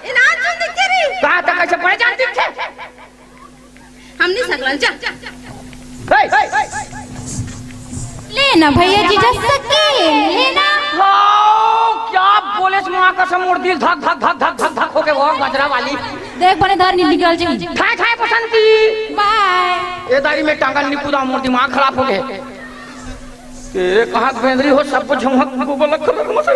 ए नाच झन दिखथे रे। का त कइसे पहचान दिखथे? हम नइ सकलन, जा। ए, ए, ए। लेना भैया जी, जस सके लेना। हाँ, क्या बोलेस माँ कसम, मोर दिल धक धक धक धक धक धक होके वो गजरा वाली। देख बने धर नइ निकल जाही। ठाए ठाए बसंती। बाय। ए दारी में टांगन नइ कूदा, मोर दिमाग खराब होगे। ए कहाँ के बेंदरी हो, सब झउहा गोबर ला खदर मच्छर।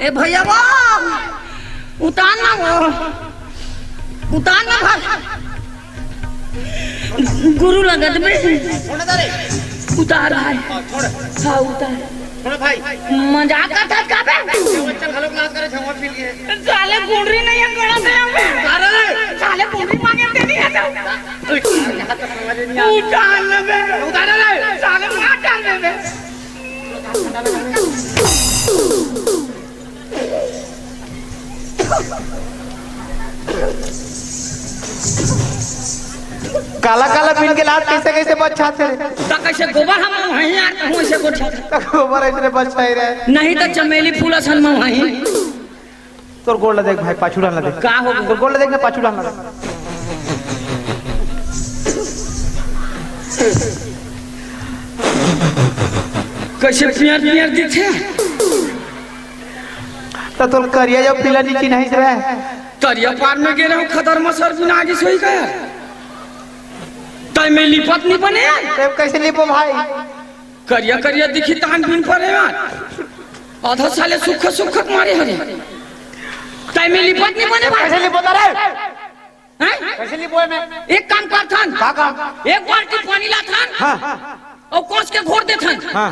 ए भैया वो, उतार ना वो, उतार ना भाई। गुरु लगत में। छोड़ दे रे। उतार भाई। हाँ, छोड़। हाँ, उतार। छोड़ भाई। मजाक करत हस का बे? चल, घलो क्लास करे, छवा फील के। साले गुंडरी नहीं है, कड़ा से यहाँ पे। उतार रे। साले गुंडरी मांगे दे नहीं है तो। उतार ले बे। उतार रे। साले मार डाल दे बे। काला काला पिन के लात कैसे कैसे बचाथे रे? त कैसे गोबर हम वहीं यार, कहूँ ऐसे गोठा। त गोबर ऐसे बचाई रे। नहीं त चमेली फूल असन में वहीं। तोर गोड़ ला देख भाई, पाछू डाल ला देख। का हो गया? तोर गोड़ ला देख ना, पाछू डाल ला देख। कैसे पियर पियर दिखे? त तोर करिया जो पीला नी चिन्हाइस रे। करिया पार में गे रहो, खदर मसर बिना आगे सोई गया। तय में लिपत नहीं बने। तब कैसे लिपो भाई? करिया करिया दिखी तान बिन परे यार। आधा साले सुख सुख मारे हरे। तय में लिपत नहीं बने भाई। कैसे लिपो रे? हैं? कैसे लिपो में? एक काम करथन। का काम? एक बाल्टी पानी लाथन। हाँ। अउ कोस के घोर देथन। हाँ।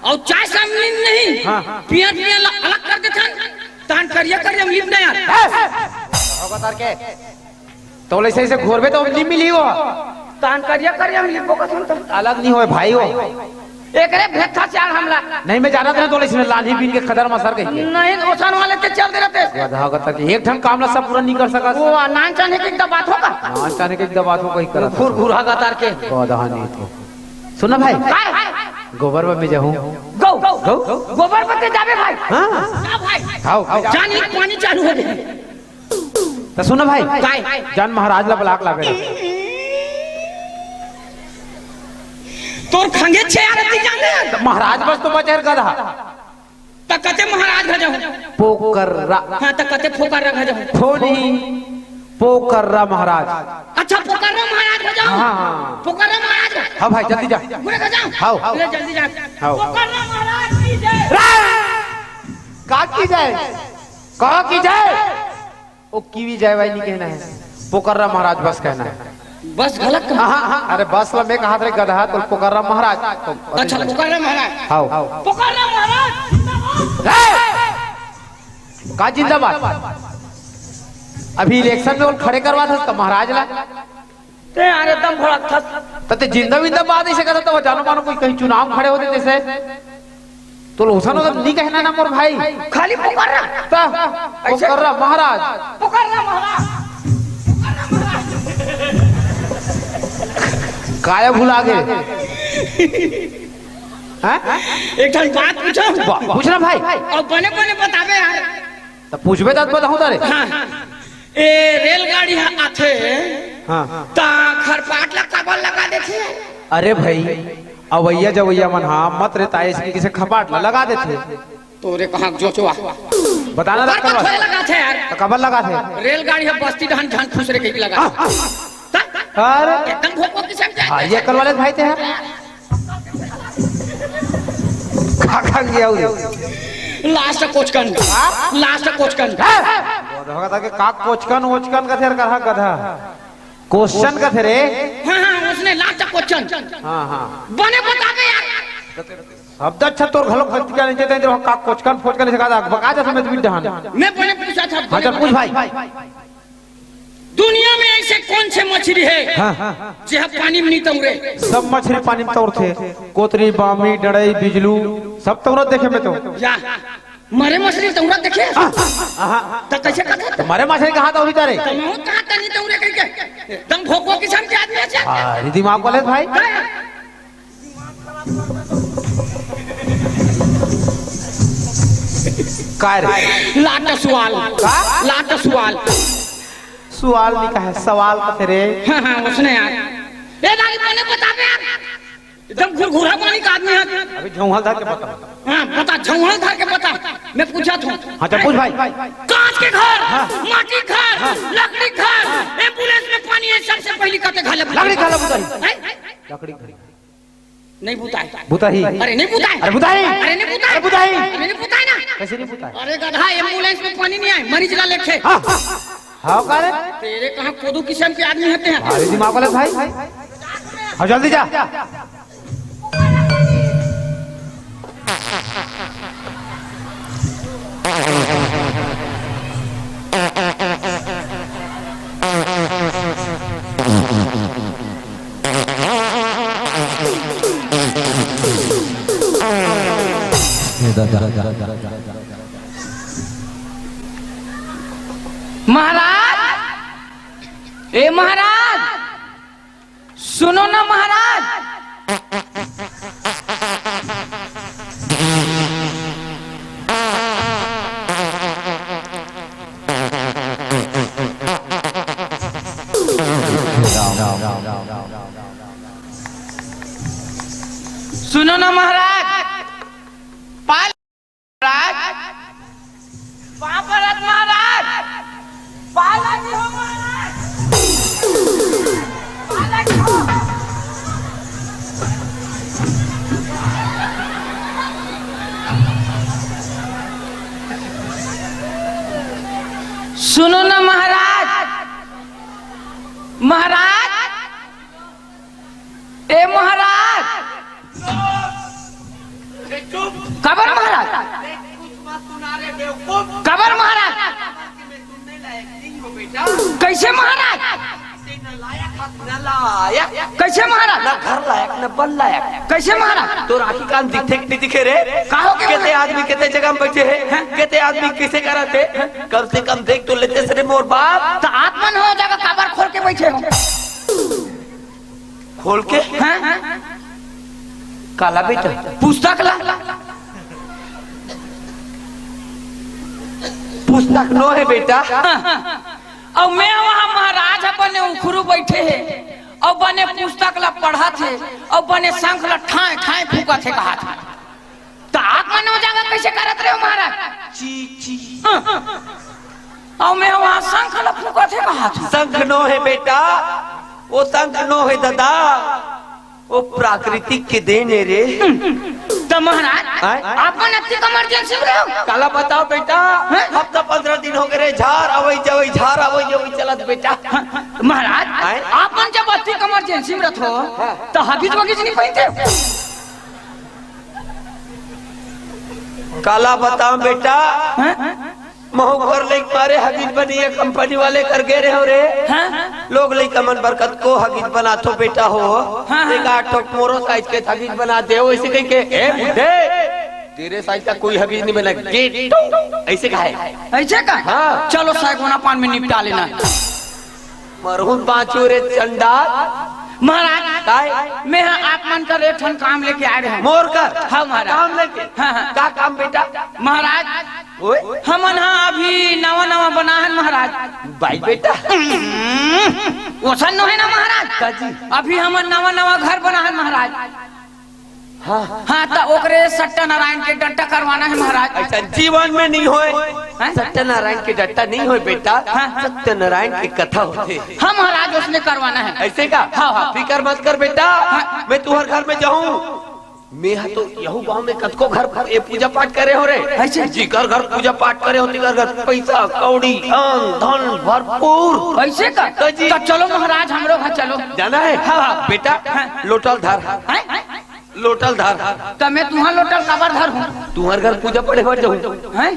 अउ चाय सामने नहीं। हाँ। पियर पियर ल-, अलग कर देथन। तान करिया करिया लिप दे यार। ए! होगा तार के। तो ऐसे ऐसे घोरबे तो नहीं मिली वो। तान करिया करिया लिपो कथन तो। अलग नहीं होए भाई वो। एकरे भेद था चार हमला। नहीं, मैं जानत रहे तो इसमें लाली बीन के खदर मसर गई है। नहीं, ओसन वाले ते चल दे रहते। गधा गधा के एक ठन काम ला सब पूरा नहीं कर सका। वो नान चाने के एकदम बात होगा। नान चाने के एकदम बात हो कहीं करत। घुर घुरा गतार के। गधा नहीं तो। सुना भाई, काय? गोबर में जाहूँ। गो, गो, गोबर में ते जाबे भाई। हाँ। जा भाई। हाव। जान एक पानी चालू हो गया। त सुन भाई, काय? जान महाराज ला बलाक लाबे। तोर खंगे छे यार ती जाने। त महाराज बस तो बचे हर गधा। त कते महाराज भजहूँ? पोकर्रा। हाँ, त कते फोकर्रा भजहूँ? फोनी पोकर्रा महाराज। अच्छा, पोकर्रा महाराज भजहूँ? हाँ, हाँ। पोकर्रा महाराज। हाँ भाई, जल्दी जा। गुरे भजहूँ? हाँ। ले, जल्दी जा। हाँ। पोकर्रा महाराज की जय। रा-, का की जय? का की जय? ओ कीवी जाय वाय नहीं कहना है, पोकर्रा महाराज बस कहना है। बस गलत कहा। हाँ, हाँ, अरे बस ला मैं कहा रे गधा, तो पोकर्रा महाराज। तो अच्छा, पोकर्रा महाराज। हाव। पोकर्रा महाराज जिंदाबाद। ए! का जिंदाबाद? अभी इलेक्शन में वो खड़े करवा था उसका महाराज ला। ते यार एकदम भड़क था। त ते जिंदा विंदा बात ऐसे कहता तो जानो मानो कोई कहीं चुनाव खड़े होते जैसे। तो लोसन तो नहीं कहना ना मोर भाई। खाली पुकार रहा। ता, ऐसे पुकार रहा महाराज। पुकार रहा महाराज। काय भुला गए? हाँ? एक ठन बात पूछो। बा-, पूछ ना भाई। अउ बने बने बताबे यार। त पूछबे त बताहूँ तारे। हाँ। ए रेलगाड़ी ह आथे। हाँ। त खरपाट ला काबर लगा देथे? अरे भाई, अवैया जवैया मन हा मत रे ताइस के किसे खपाट ला लगा देथे। तोरे कहाँ जोचवा। बताना ओकर रख करवा। थोड़े लगा थे यार। त काबर लगा थे? रेलगाड़ी ह बस्ती डहन झन खुसरे कही लगा। हाँ। त अरे। एकदम भोको किसम के। हाँ, ये करवा ले भाई ते यार। का खा गया उरे? लास्ट कोचकन। हाँ? लास्ट कोचकन। हाँ? गधा के का कोचकन वोचकन का थेर कहा गधा? क्वेश्चन का थे रे? हाँ, हाँ, उसने लास्ट क्वेश्चन। हाँ, हाँ। बने बताबे यार। शब्द अच्छा तोर घलो गलती का नहीं देते, तेरे का कोचकन फोचकन इसे कहा था, बका जा समझ बिट डहान। मैं बने पूछा था, हाँ, चल पूछ भाई। दुनिया में ऐसे कौन से मछली है हाँ। जे ह पानी में नहीं तौरे? सब मछली पानी में तौरथे। कोतरी, बामी, डड़ई, बिजलू, सब तौरत देखे मैं तो। या, मरे मछली तौरत देखे? हाँ, हाँ। त कैसे कहत? मरे मछली कहाँ तौरी तारे? त महूँ कहाँ तनी तौरे कह के? एकदम भोको किसम के आदमी है। हाँ, ये दिमाग वाले भाई। काय? काय रे? लाट सवाल। का? लाट सवाल। सवाल नहीं कहा, सवाल तो तेरे। हाँ, हाँ, उसने यार। ए, दादी, मैंने बता दे यार। एकदम घुरघुरा पानी का आदमी है। अभी झौंहल धर के बता। हाँ, बता, झौंहल धर के बता। मैं पूछा था। हाँ, तो पूछ भाई। कांच के घर, हाँ। माटी घर, हाँ। लकड़ी घर, हाँ। एम्बुलेंस में पानी है, सबसे पहली कते घाले लकड़ी घाले बुताई। हैं? लकड़ी घाले। नहीं बुताई। बुताही। अरे नहीं बुताई। अरे बुताही। अरे नहीं बुताई। अरे बुताही। अरे नहीं बुताई ना। कैसे नहीं बुताई? अरे गधा, एम्बुलेंस में पानी नहीं आए, मरीज ला लेके। हाँ। हाँ, का रे? तेरे कहाँ कोदू किस्म के आदमी होते हैं? भारी दिमाग वाला भाई। हाँ, जल्दी जा। महाराज, ए महाराज, सुनो ना महाराज। सुनो ना महाराज, पाल महाराज, पाँव परत महाराज, पाला जी हो महाराज, पाला जी हो। सुनो ना महाराज, महाराज, ए महाराज। ए, चुप। काबर महाराज? ए, कुछ मत सुना रे बेवकूफ। काबर महाराज? मैं सुनने लायक नहीं हूँ बेटा। कैसे महाराज? ते नालायक हस, नालायक। कैसे महाराज? ना घर लायक, ना बन लायक। कैसे महाराज? तोर आँखी कान दिखथे कि नहीं दिखे रे? का हो गया केते महाराज? आदमी केते जगह में बैठे हे? हैं? केते आदमी कैसे करत हे? कम से कम देख तो लेते से रे मोर बाप। त आप मन हो जगह काबर खोल के बैठे हो? खोल के? हाँ? काला बेटा? पुस्तक ला। पुस्तक नो हे बेटा। हाँ। अउ मैं वहाँ महाराज ह बने उखरू बैठे हे, अउ बने पुस्तक ला पढ़त हे, अउ बने शंख ला ठाँय ठाँय फूकत हे कहत हे। त आप मन ओ जगह कैसे करत रहे हो महाराज? ची, ची। हाँ। अउ मैं वहाँ शंख ला फूकत हे कहत हे। शंख नो हे बेटा, ओ शंख नो हे दादा, ओ प्राकृतिक के देन हे रे। त महाराज, आय? आप मन अतिक emergency में रहे हो? काला बताओ बेटा, हैं? हफ्ता पंद्रह दिन हो गए रे, झार आवई जवई, झार आवई जवई चलत बेटा। हाँ, महाराज, आय? आप मन जब अतिक emergency में रहत हो, हाँ। त हगिज वगिज नहीं पहिनते हो? काला बताओ बेटा, हैं? महू घर ले मारे हगिज बनिए कंपनी वाले कर गे रहे हो रे। हाँ? लोग लइका मन बर कतको हगिज बनाथो बेटा हो। हाँ, हाँ। एक आठ ठोक मोरो size के हगिज बना दे, वैसे कह के, "ए बुड्ढे, तेरे size का कोई हगिज नहीं बना, get out।" ऐसे कहा है। ऐसे का? हाँ। चलो सैगोना पान में निपटा लेना। मरहूं बाँचो रे चंडाल। महाराज, काय? मैं ह आप मन कर एक ठन काम लेके आए रहे हँव। मोर कर? हाँ महाराज। काम लेके? हाँ, हाँ। का काम बेटा? महाराज, ओए? हमन ह अभी नवा नवा बना हन महाराज। बाई बेटा। हम्म, ओसन नो हे ना महाराज? का जी? अभी हमन नवा नवा घर बना हन महाराज। हाँ। हाँ, त ओकरे सत्यनारायण के डट्टा करवाना हे महाराज। ऐसा जीवन में नहीं होय। हैं? सत्यनारायण के डट्टा नहीं होय बेटा, हाँ। सत्यनारायण के कथा होथे। हाँ महाराज, ओसने करवाना हे। ऐसे का? हाँ, हाँ। फिकर मत कर बेटा, हाँ। मैं तुहर घर में जाहूँ। मैं ह तो यहू गाँव में कतको घर ए पूजा पाठ करे हों रे। ऐसे? जिकर घर पूजा पाठ करे हों, तिकर घर पैसा, कौड़ी, अन्न, धन भरपूर। ऐसे का? तो जी। त चलो महाराज, हमरो घर चलो। जाना हे? हाँ, हाँ। बेटा, हाँ। लोटा ल धर। हैं? लोटा ल धर। त मैं तुँहर लोटा ल काबर धरहूँ? तुँहर घर पूजा पड़े बर जाहूँ। हैं?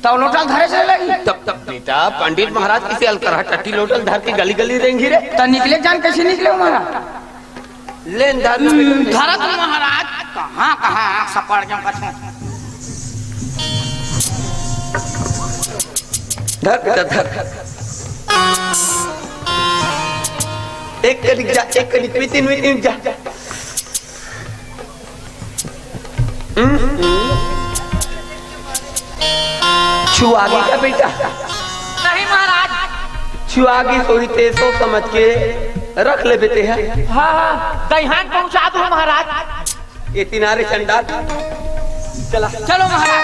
त लोटा ल धरे से लगी। तब, तब बेटा, पंडित महाराज कइसे अलकरहा टट्टी लोटा ल धर के गली गली रेंगही रे? त निकले जान कइसे निकले महाराज? ले न धर ना बेटा। हम्म, धरत महाराज, कहाँ, कहाँ आँख सपड़ जाऊँ कथूँ। धर बेटा, धर। एक कनिक जा, एक कनिक, मितिन, मितिन जा। हम्म? छुआगी का बेटा? नहीं महाराज। छुआगी तो ही ते सोच समझ के रख ले बेटे है। हाँ, हाँ, दइहान पहुँचा दूँ महाराज। ये तिनारे चंडाल। चला। चलो महाराज।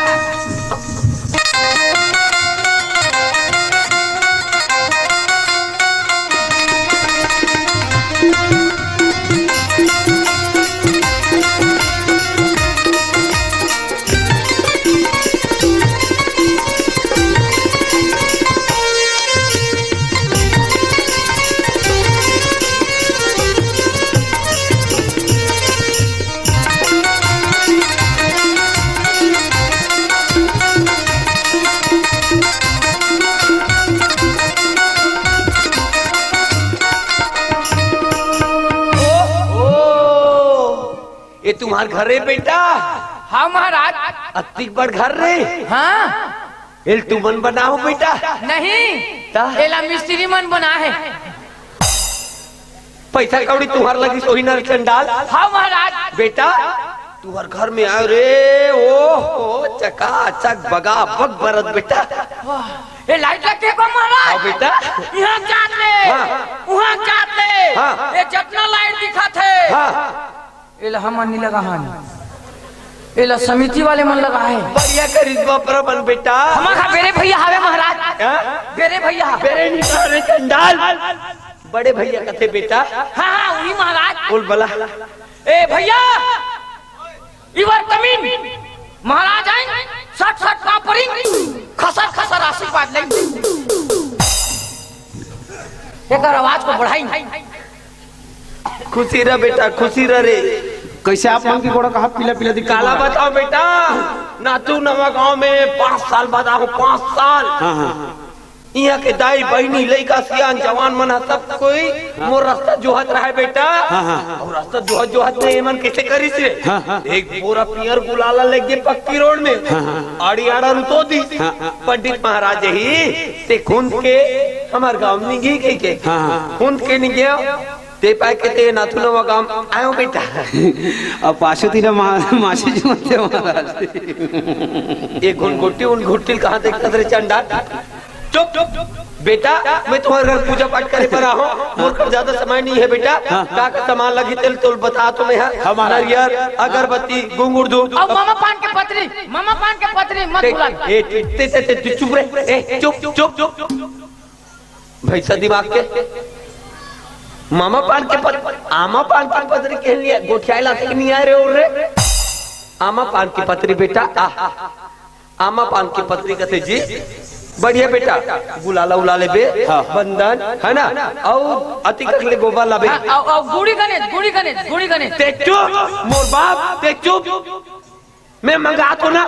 तुम्हार घर रे बेटा? हाँ महाराज। अतिक बड़ घर रे? हाँ। एल तुमन बनाहो बेटा? नहीं। ता? एला मिस्त्री मन बनाहे। पैसा कौड़ी तुम्हार लगिस होही ना रे चंडाल? हाँ महाराज। बेटा, तुम्हार घर में आयो रे, ओ हो, चकाचक बगाबग बरत बेटा। वाह, ए लाइट लग के को महाराज? हाँ बेटा। इहाँ जात ले, हाँ। उहाँ जात ले, हाँ। ए जतना लाइट दिखत हे। हाँ। एला हमन नी लगाहन, एला समिति वाले मन लगाहे। बढ़िया करिस बापरा मन बेटा। हमर हा बेरे भैया हावे महाराज। हाँ? बेरे भैया। बेरे नी कहा रे चंडाल, बड़े भैया कथे बेटा। हाँ, हाँ, उही महाराज। बोल बला। ए भैया, इवर कमीन महाराज आइन, सट सट पापरिंग, खसर खसर आशीर्वाद लेंग। एकर आवाज को बढ़ाई। खुशी रह बेटा, खुशी रह रे। कैसे आप मन के गोड़ा कहाँ पीला पीला दिखता काला है? बताओ बेटा, नाथू नवा गांव में पाँच साल बाद आहूँ, पाँच साल। हाँ, हाँ। इहाँ के दाई, बहिनी, लइका, सियान, जवान मन ह, सब कोई हाँ। मोर रास्ता जोहत रहे बेटा। हाँ, हाँ। अउ रास्ता जोहत जोहत में एमन कइसे करिस रे? हाँ, हाँ। एक बोरा पियर गुलाला लेगे पक्की रोड में। हाँ, हाँ। आड़ी आड़ा रुतो दिस। हाँ, हाँ। पंडित महाराज ही, ते खुंद के हमर गांव निंगी कहिके। हाँ, हाँ। खुंद के निंगे, ते पाय के ते नाथू नवा गांव आयो बेटा। अब पाछू तीन मा-, मासी जी मत महाराज। एक घुन घुट्टी उन घुट्टी कहाँ देखत रे चंडा? चुप, चुप, चुप। बेटा, मैं तुम्हारे घर पूजा पाठ करे बर आहूँ, मोर कर ज्यादा समय नहीं है बेटा। हाँ। का का सामान लगी तेल तोल बता तो मैं, हाँ। हमारा नरियर, अगरबत्ती, घुंघुर धूप। अब मामा पान के पतरी, मामा पान के पतरी मत ते, भूला। ए, ते, ते, ते, ते चुप रे, ए, चुप, चुप, चुप। भैंसा दिमाग के। मामा पान के पत-, आमा पान के पतरी के लिए गोठियाए ला तक नहीं आए रे, और रे। आमा पान के पतरी बेटा, आ। आमा पान के पतरी कथे जी, बढ़िया बेटा, गुलाला उला लेबे, हाँ। बंदन, है ना? अउ अतिक ले गोबर लाबे। हाँ, अउ, अउ गुड़ी गणेश, गुड़ी गणेश, गुड़ी गणेश। ते चुप, मोर बाप, ते चुप। मैं मंगात हों ना,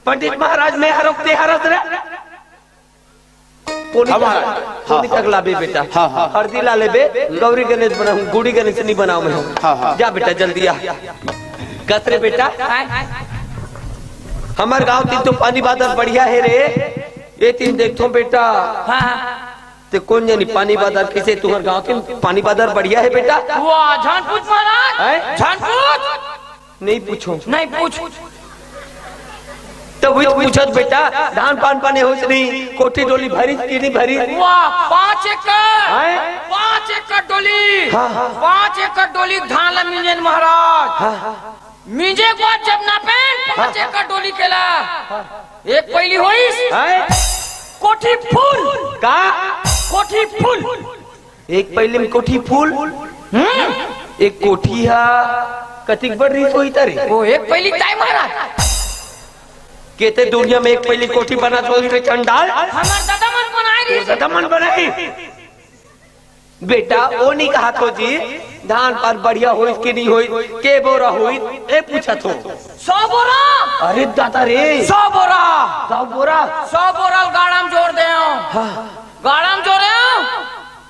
पंडित महाराज, मैं हरों ते हरस रे। कोनी हमारा। तक, कोनी हाँ, तक लाबे बेटा। हाँ, हाँ। हरदी ला लेबे, गौरी गणेश बनाहूँ, गुड़ी गणेश नहीं बनाओ मैं। हाँ, हाँ। जा बेटा, जल्दी आ। कस रे बेटा। हमर गांव तीर तो पानी बादर बढ़िया हे रे। ए तीर देखथों बेटा। हाँ, हाँ। ते कोन जनी पानी बादर कइसे तुंहर गांव तीर पानी बादर बढ़िया हे बेटा? वाह, झन पूछ महाराज। हैं? झन पूछ। नहीं पूछों। नहीं पूछ। त उही तो पूछत बेटा, धान पान बने होइस नहीं, कोठी डोली भरिस कि नहीं भरिस? वाह, पाँच एकड़। हैं? पाँच एकड़ डोली। हाँ, हाँ। पाँच एकड़ डोली धान ला मिंजेन महाराज। हाँ, हाँ। मिंजे के बाद जब नापेन पाँच हाँ। एकड़ डोली के ला, एक पइली होइस। हैं? कोठी फुल। का? कोठी फुल। एक पइली में कोठी फुल। हम्म। एक कोठी हा कतिक बड़ रिहिस होही त रे? ओ एक पइली ताय महाराज। केते दुनिया में एक पइली कोठी बनात होही रे चंडाल? हमर ददा मन बनाए रिहिस। ददा मन बनाए। बेटा, ओ नहीं कहत हों जी, धान पान बढ़िया होइस कि नहीं होइस, के बोरा होइस, ए पूछत हों। सौ बोरा। अरे दादा रे। सौ बोरा। सौ बोरा। सौ बोरा गाड़ा में जोर दे हंव। हाँ। गाड़ा में जोर दे हंव।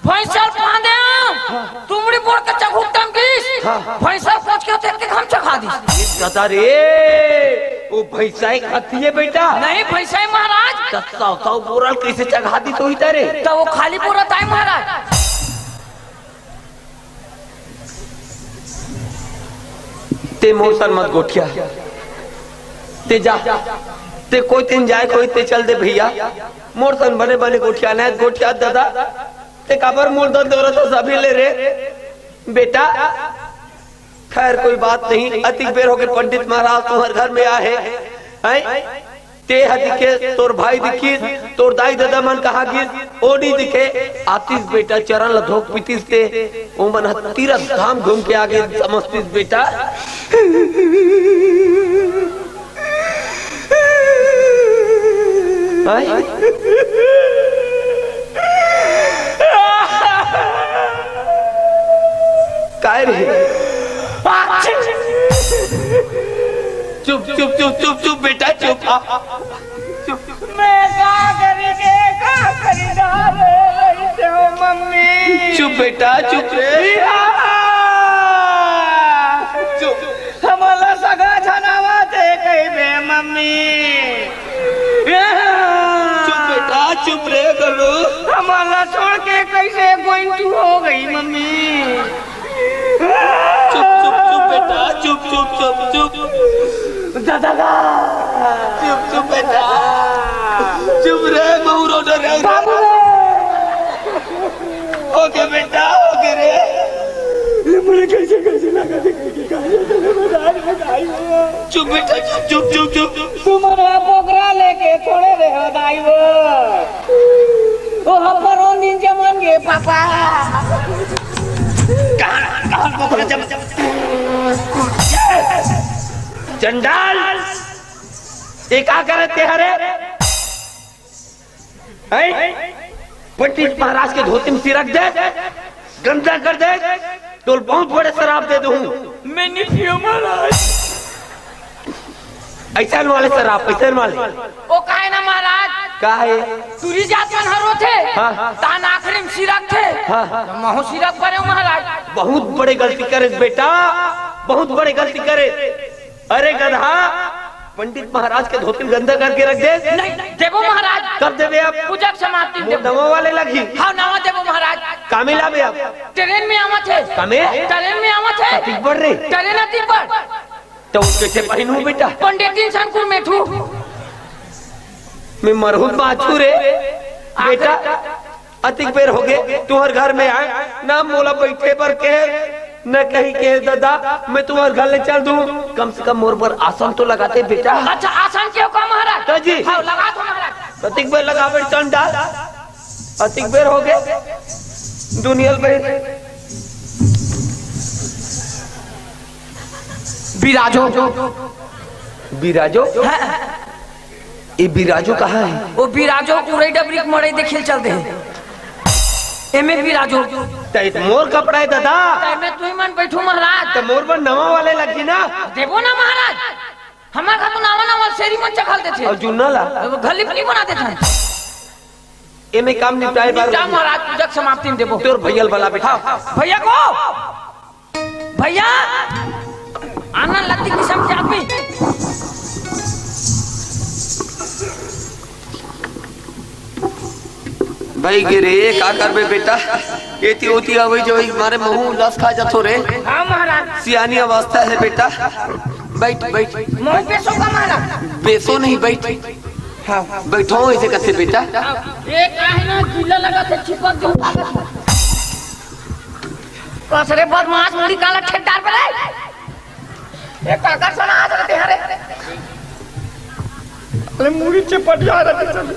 भैंसा ल बांधे हंव। हाँ। तुमड़ी बोर के चघुट्टा म गिस। हाँ। भैंसा ल कोच के देख के हम चघा दिस। ए दादा रे, ओ भैंसा एक हथिये बेटा। नहीं, भैंसा हे महाराज। त सौ, सौ बोरा ल कइसे चघा दिस होही त रे? त ओ खाली बोरा ताय महाराज। ते मोर सन मत गोठिया, ते जा, ते कोई तेन जाए कोई ते चल दे भैया, मोर सन बने बने गोठिया, नहीं गोठिया दादा, ते काबर मोर दर्द दौरत हस अभी ले रे बेटा। खैर कोई बात नहीं, अतिक बेर होगे पंडित महाराज तुंहर घर में आहे, हैं? ते ह दिखे, तोर भाई दिखिस, तोर दाई ददा मन कहाँ गिस, ओ नी दिखे। आतिस बेटा चरण ल धोक पीतिस ते, ओमन ह तीरथ धाम घूम के आगे समझतिस बेटा। हैं? काय रे? चुप, चुप, चुप, चुप, चुप, बेटा, चुप। आ, चुप। मैं का करी के, का करी डाले रही हो, मम्मी? चुप, बेटा, चुप। चुप। हम मम्मी। चुप बेटा, चुप रे गोलू। हमला छोड़ के कैसे going to हो गई मम्मी? चुप, चुप, चुप बेटा, चुप, चुप, चुप, चुप। दादा का। चुप, चुप बेटा। चुप रे, महू रो डर रे। बाबू रे। ओके बेटा, ओके रे। ये मुझे कैसे, कैसे लगा दे, कैसे, कैसे लगा दे, बताइए। चुप बेटा, चुप, चुप, चुप, चुप। तुम्हारा बोकरा लेके थोड़े रहो दाई वो। वो हब्बर उन दिन जमन गे पापा। कहाँ, कहाँ बोकरा जम, जम? चंडाल, ये का करे ते हरे? हैं? पंडित महाराज के धोती में सिरक दे, गंदा कर दे, तो बहुत बड़े शराब दे दूं। मैं नहीं पियो महाराज। ऐसा वाले शराब, ऐसा वाले। ओ काहे ना महाराज? का है? टूरी जात मन हर होथे। हाँ। तान आखिरी में सिरक थे। हाँ। तो महू सिरक परे महाराज। बहुत बड़े गलती करे बेटा, बहुत बड़े गलती करे। अरे गधा, पंडित महाराज के धोती गंदा करके रख दे। नहीं, देबो महाराज। कब देबे आप? पूजा के समाप्ति में मोर देबो। नवा वाले लगी। हाँ, नवा देबो महाराज। कामे लाबे आप? ट्रेन में आवत है। कामे? ट्रेन में आवत है। अतिक बढ़ रे। ट्रेन अतिक बढ़। तो कैसे पहनू बेटा? पंडित इंसान कुर में ठू। मैं मरहूं बाचू रे। बेटा, अतिक बेर होगे, तुहर घर में आए, ना मोला बैठे बर के, न कहीं के, "दादा, मैं तुहर घर ले चल दूं, कम से कम मोर बर आसन तो लगाते बेटा।" अच्छा, आसन के का महाराज? तो जी। हाँ, लगा दो महाराज। अतिक बेर लगा बेर चंडाल, अतिक बेर होगे, दुनिया बेर। बिराजो। बिराजो? हाँ। ये बिराजो कहाँ है? वो बिराजो उरई डबरी के मड़ई देखे चल दे। एमे बिराजो। त ये तो मोर कपड़ा है दादा। त एमे तुही मन बैठू महाराज। त मोर बर नवा वाले लगी ना। देबो ना महाराज। हमार घर तो नवा नवा सेरी मन चघल देथे। और जुन्ना ला? वो घली फली बना देथे। एमे काम निपटाए बार निपटा महाराज, पूजा के समाप्ति में देबो। तोर भैया ल बला बेटा। हाँ, भैया को। भैया, आना लत्ती किसम के आदमी। भाई गे रे, का करबे बेटा? एती ओती आवई जवई मारे महू लस खा जाथो रे। हाँ महाराज। सियानी अवस्था है बेटा। बैठ, बैठ। महू बेसो का महाराज? बेसो नहीं, बैठ। हाँ। बैठो, ऐसे कथे बेटा। हाँ। ये काहे ना गिल्ला लगा थे, चिपक जो लागत। कसरे बदमाश मुड़ी काला ठेठ डार पे रे। ए, काकर सना आज रहते हरे। अरे, मुड़ी चपट जा रहे सब।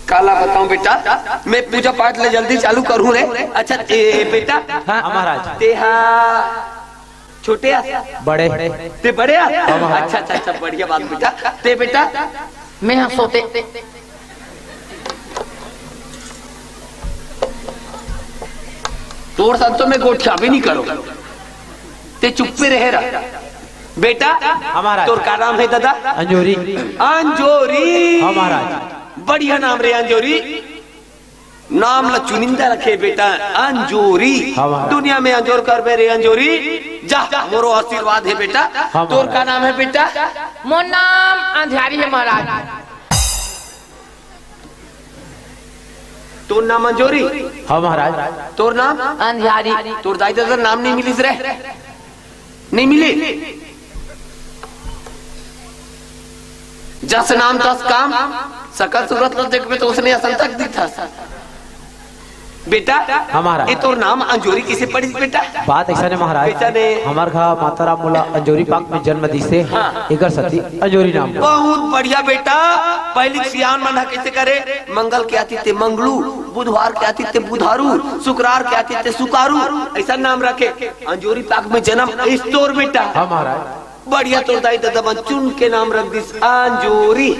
काला बताऊं बेटा, मैं पूजा पाठ ले जल्दी चालू करूं रे। अच्छा, ए, बेटा। हाँ, महाराज। तेहा छोटे आ? बड़े। ते बड़े आ? हाँ, महाराज। अच्छा, अच्छा, अच्छा, बढ़िया बात बेटा। ते बेटा? मैं हाँ सोते। तोर साथ तो मैं गोठिया भी नहीं करो। ते चुप्पे रहे रहा। बेटा, हाँ, महाराज। तोर का नाम है दादा? अंजोरी। अंजोरी। हाँ, महाराज। बढ़िया नाम रे अंजोरी। नाम ला चुनिंदा रखे बेटा, अंजोरी। हाँ, महाराज। दुनिया में अंजोर करबे रे अंजोरी। जा, मोरो आशीर्वाद है बेटा। हाँ, तोर महाराज। का नाम है बेटा? मोर नाम अंधियारी है महाराज। तोर नाम अंजोरी? हाँ, महाराज। तोर नाम? अंधियारी। तोर दाई ददा नाम नहीं मिलिस रे? नहीं मिली। जस नाम तस काम, सकल सूरत ला देखबे तो उसने असन तक दिखथस। बेटा, हाँ, महाराज। ये तोर नाम अंजोरी किसे पड़िस बेटा? बात ऐसा ने महाराज, कैसा ने? हमार घर माता राम मोला अंजोरी पाक में जन्म दिसे, हाँ। एकर सेती अंजोरी नाम। बहुत बढ़िया बेटा, पहली सियान मन ह कैसे करे, मंगल के आतिथ्य मंगलू, बुधवार के आतिथ्य बुधारू, शुक्रार के आतिथ्य सुकारू, ऐसा नाम रखे। अंजोरी पाक में जन्म इस तोर बेटा। हाँ महाराज। बढ़िया तोर दाई ददा मन चुन के नाम रख दिस अंजोरी।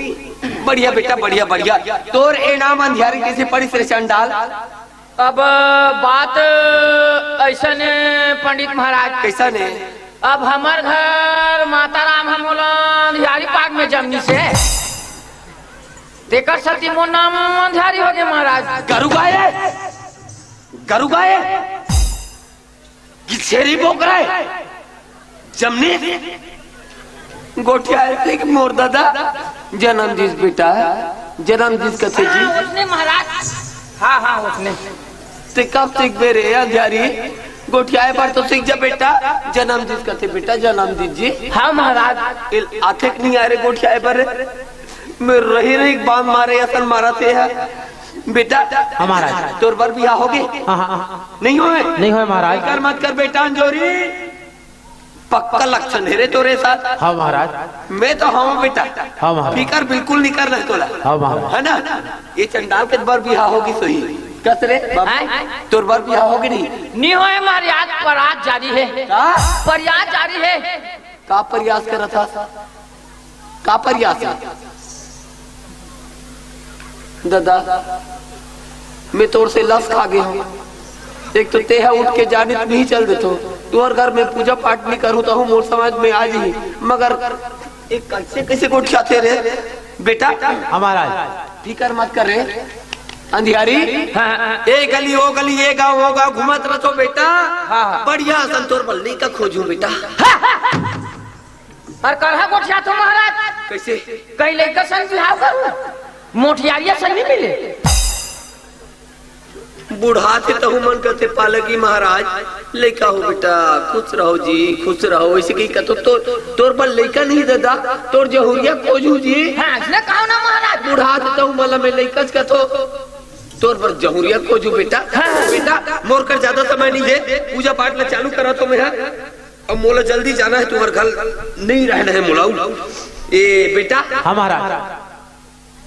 बढ़िया बेटा, बढ़िया, बढ़िया। तोर ए नाम अंधियारी कैसे पड़िस रे चंडाल? अब बात ऐसन पंडित महाराज। कैसन है? अब हमर घर माता राम ह मोला अंधियारी पाक में जन्मिस हे, तेकर सेती मोर नाम अंधियारी हो गे महाराज। गरु गाय है? गरु गाय है? छेरी बोकरा हे, जमनी गोठिया हे, देख मोर दादा, जनम दिस बेटा, जनम दिस कथे जी। हाँ, ओसने महाराज। हाँ, हाँ, ओसने। ते कब सीखबे रे अंधियारी? गोठियाए बर तो सीख जा बेटा, जनम दिस कथे बेटा, जनम दिस जी। हाँ महाराज। एला आथे के नहीं आय रे गोठियाए बर रे? मैं रही रही बांध मारे असन मारत हे बेटा। हाँ महाराज। तोर बर बिहाव होगे? हाँ, हाँ, हाँ। नहीं होय? नहीं होय महाराज। फिकर मत कर बेटा अंजोरी, पक्का लक्षण हे रे तोरे साथ। हाँ महाराज। मैं तो हूँ बेटा। हाँ महाराज। फिकर बिल्कुल नहीं करना हे तोला। हाँ महाराज। हे ना? ये चंडाल के बर बिहाव होगे सही। कस रे बाबू? आय? तोर बर बिहाव होगे नहीं? नहीं होय महाराज, प्रयास जारी हे। का? प्रयास जारी हे। का प्रयास करत हस? का प्रयास हे? दादा, मैं तोर से लस खा गे हूँ। एक तो तेहा उठ के जानित नहीं चल देथो, तुंहर घर में पूजा पाठ नहीं करूँ तो हूँ मोर समझ में आ जाही, मगर एक कैसे कैसे गोठियाथे रे बेटा? हाँ महाराज। फिकर मत कर रे अंधियारी। हाँ, हाँ। ए गली ओ गली, ए गांव ओ गांव घूमत रथो बेटा। हाँ, हाँ। बढ़िया असन तोर बर लइका खोजहूँ बेटा। अउ कहाँ गोठियाथो महाराज? कैसे? कहीं लइका सन बिहाव करूँ, मोठियारिया सन नहीं मिले। बुढ़ाथे तहू मन कथे पालकी महाराज, लइका हो बेटा, खुश रहो जी, खुश रहो। ऐसे कहीं कथो तो, तोर बर लइका नहीं दादा, तोर जहुरिया खोजहूँ जी। हाँ, इसने कहो ना महाराज। बुढ़ाथे तहू मन ला मैं लइका च कथो, तोर बर जहुरिया खोजहूँ बेटा। हाँ। बेटा, मोर कर ज्यादा समय नहीं हे, पूजा पाठ ला चालू करत हों मैं हा। अब मोला जल्दी जाना हे, तुंहर घर नहीं रहना हे मोला। ए बेटा। हाँ महाराज।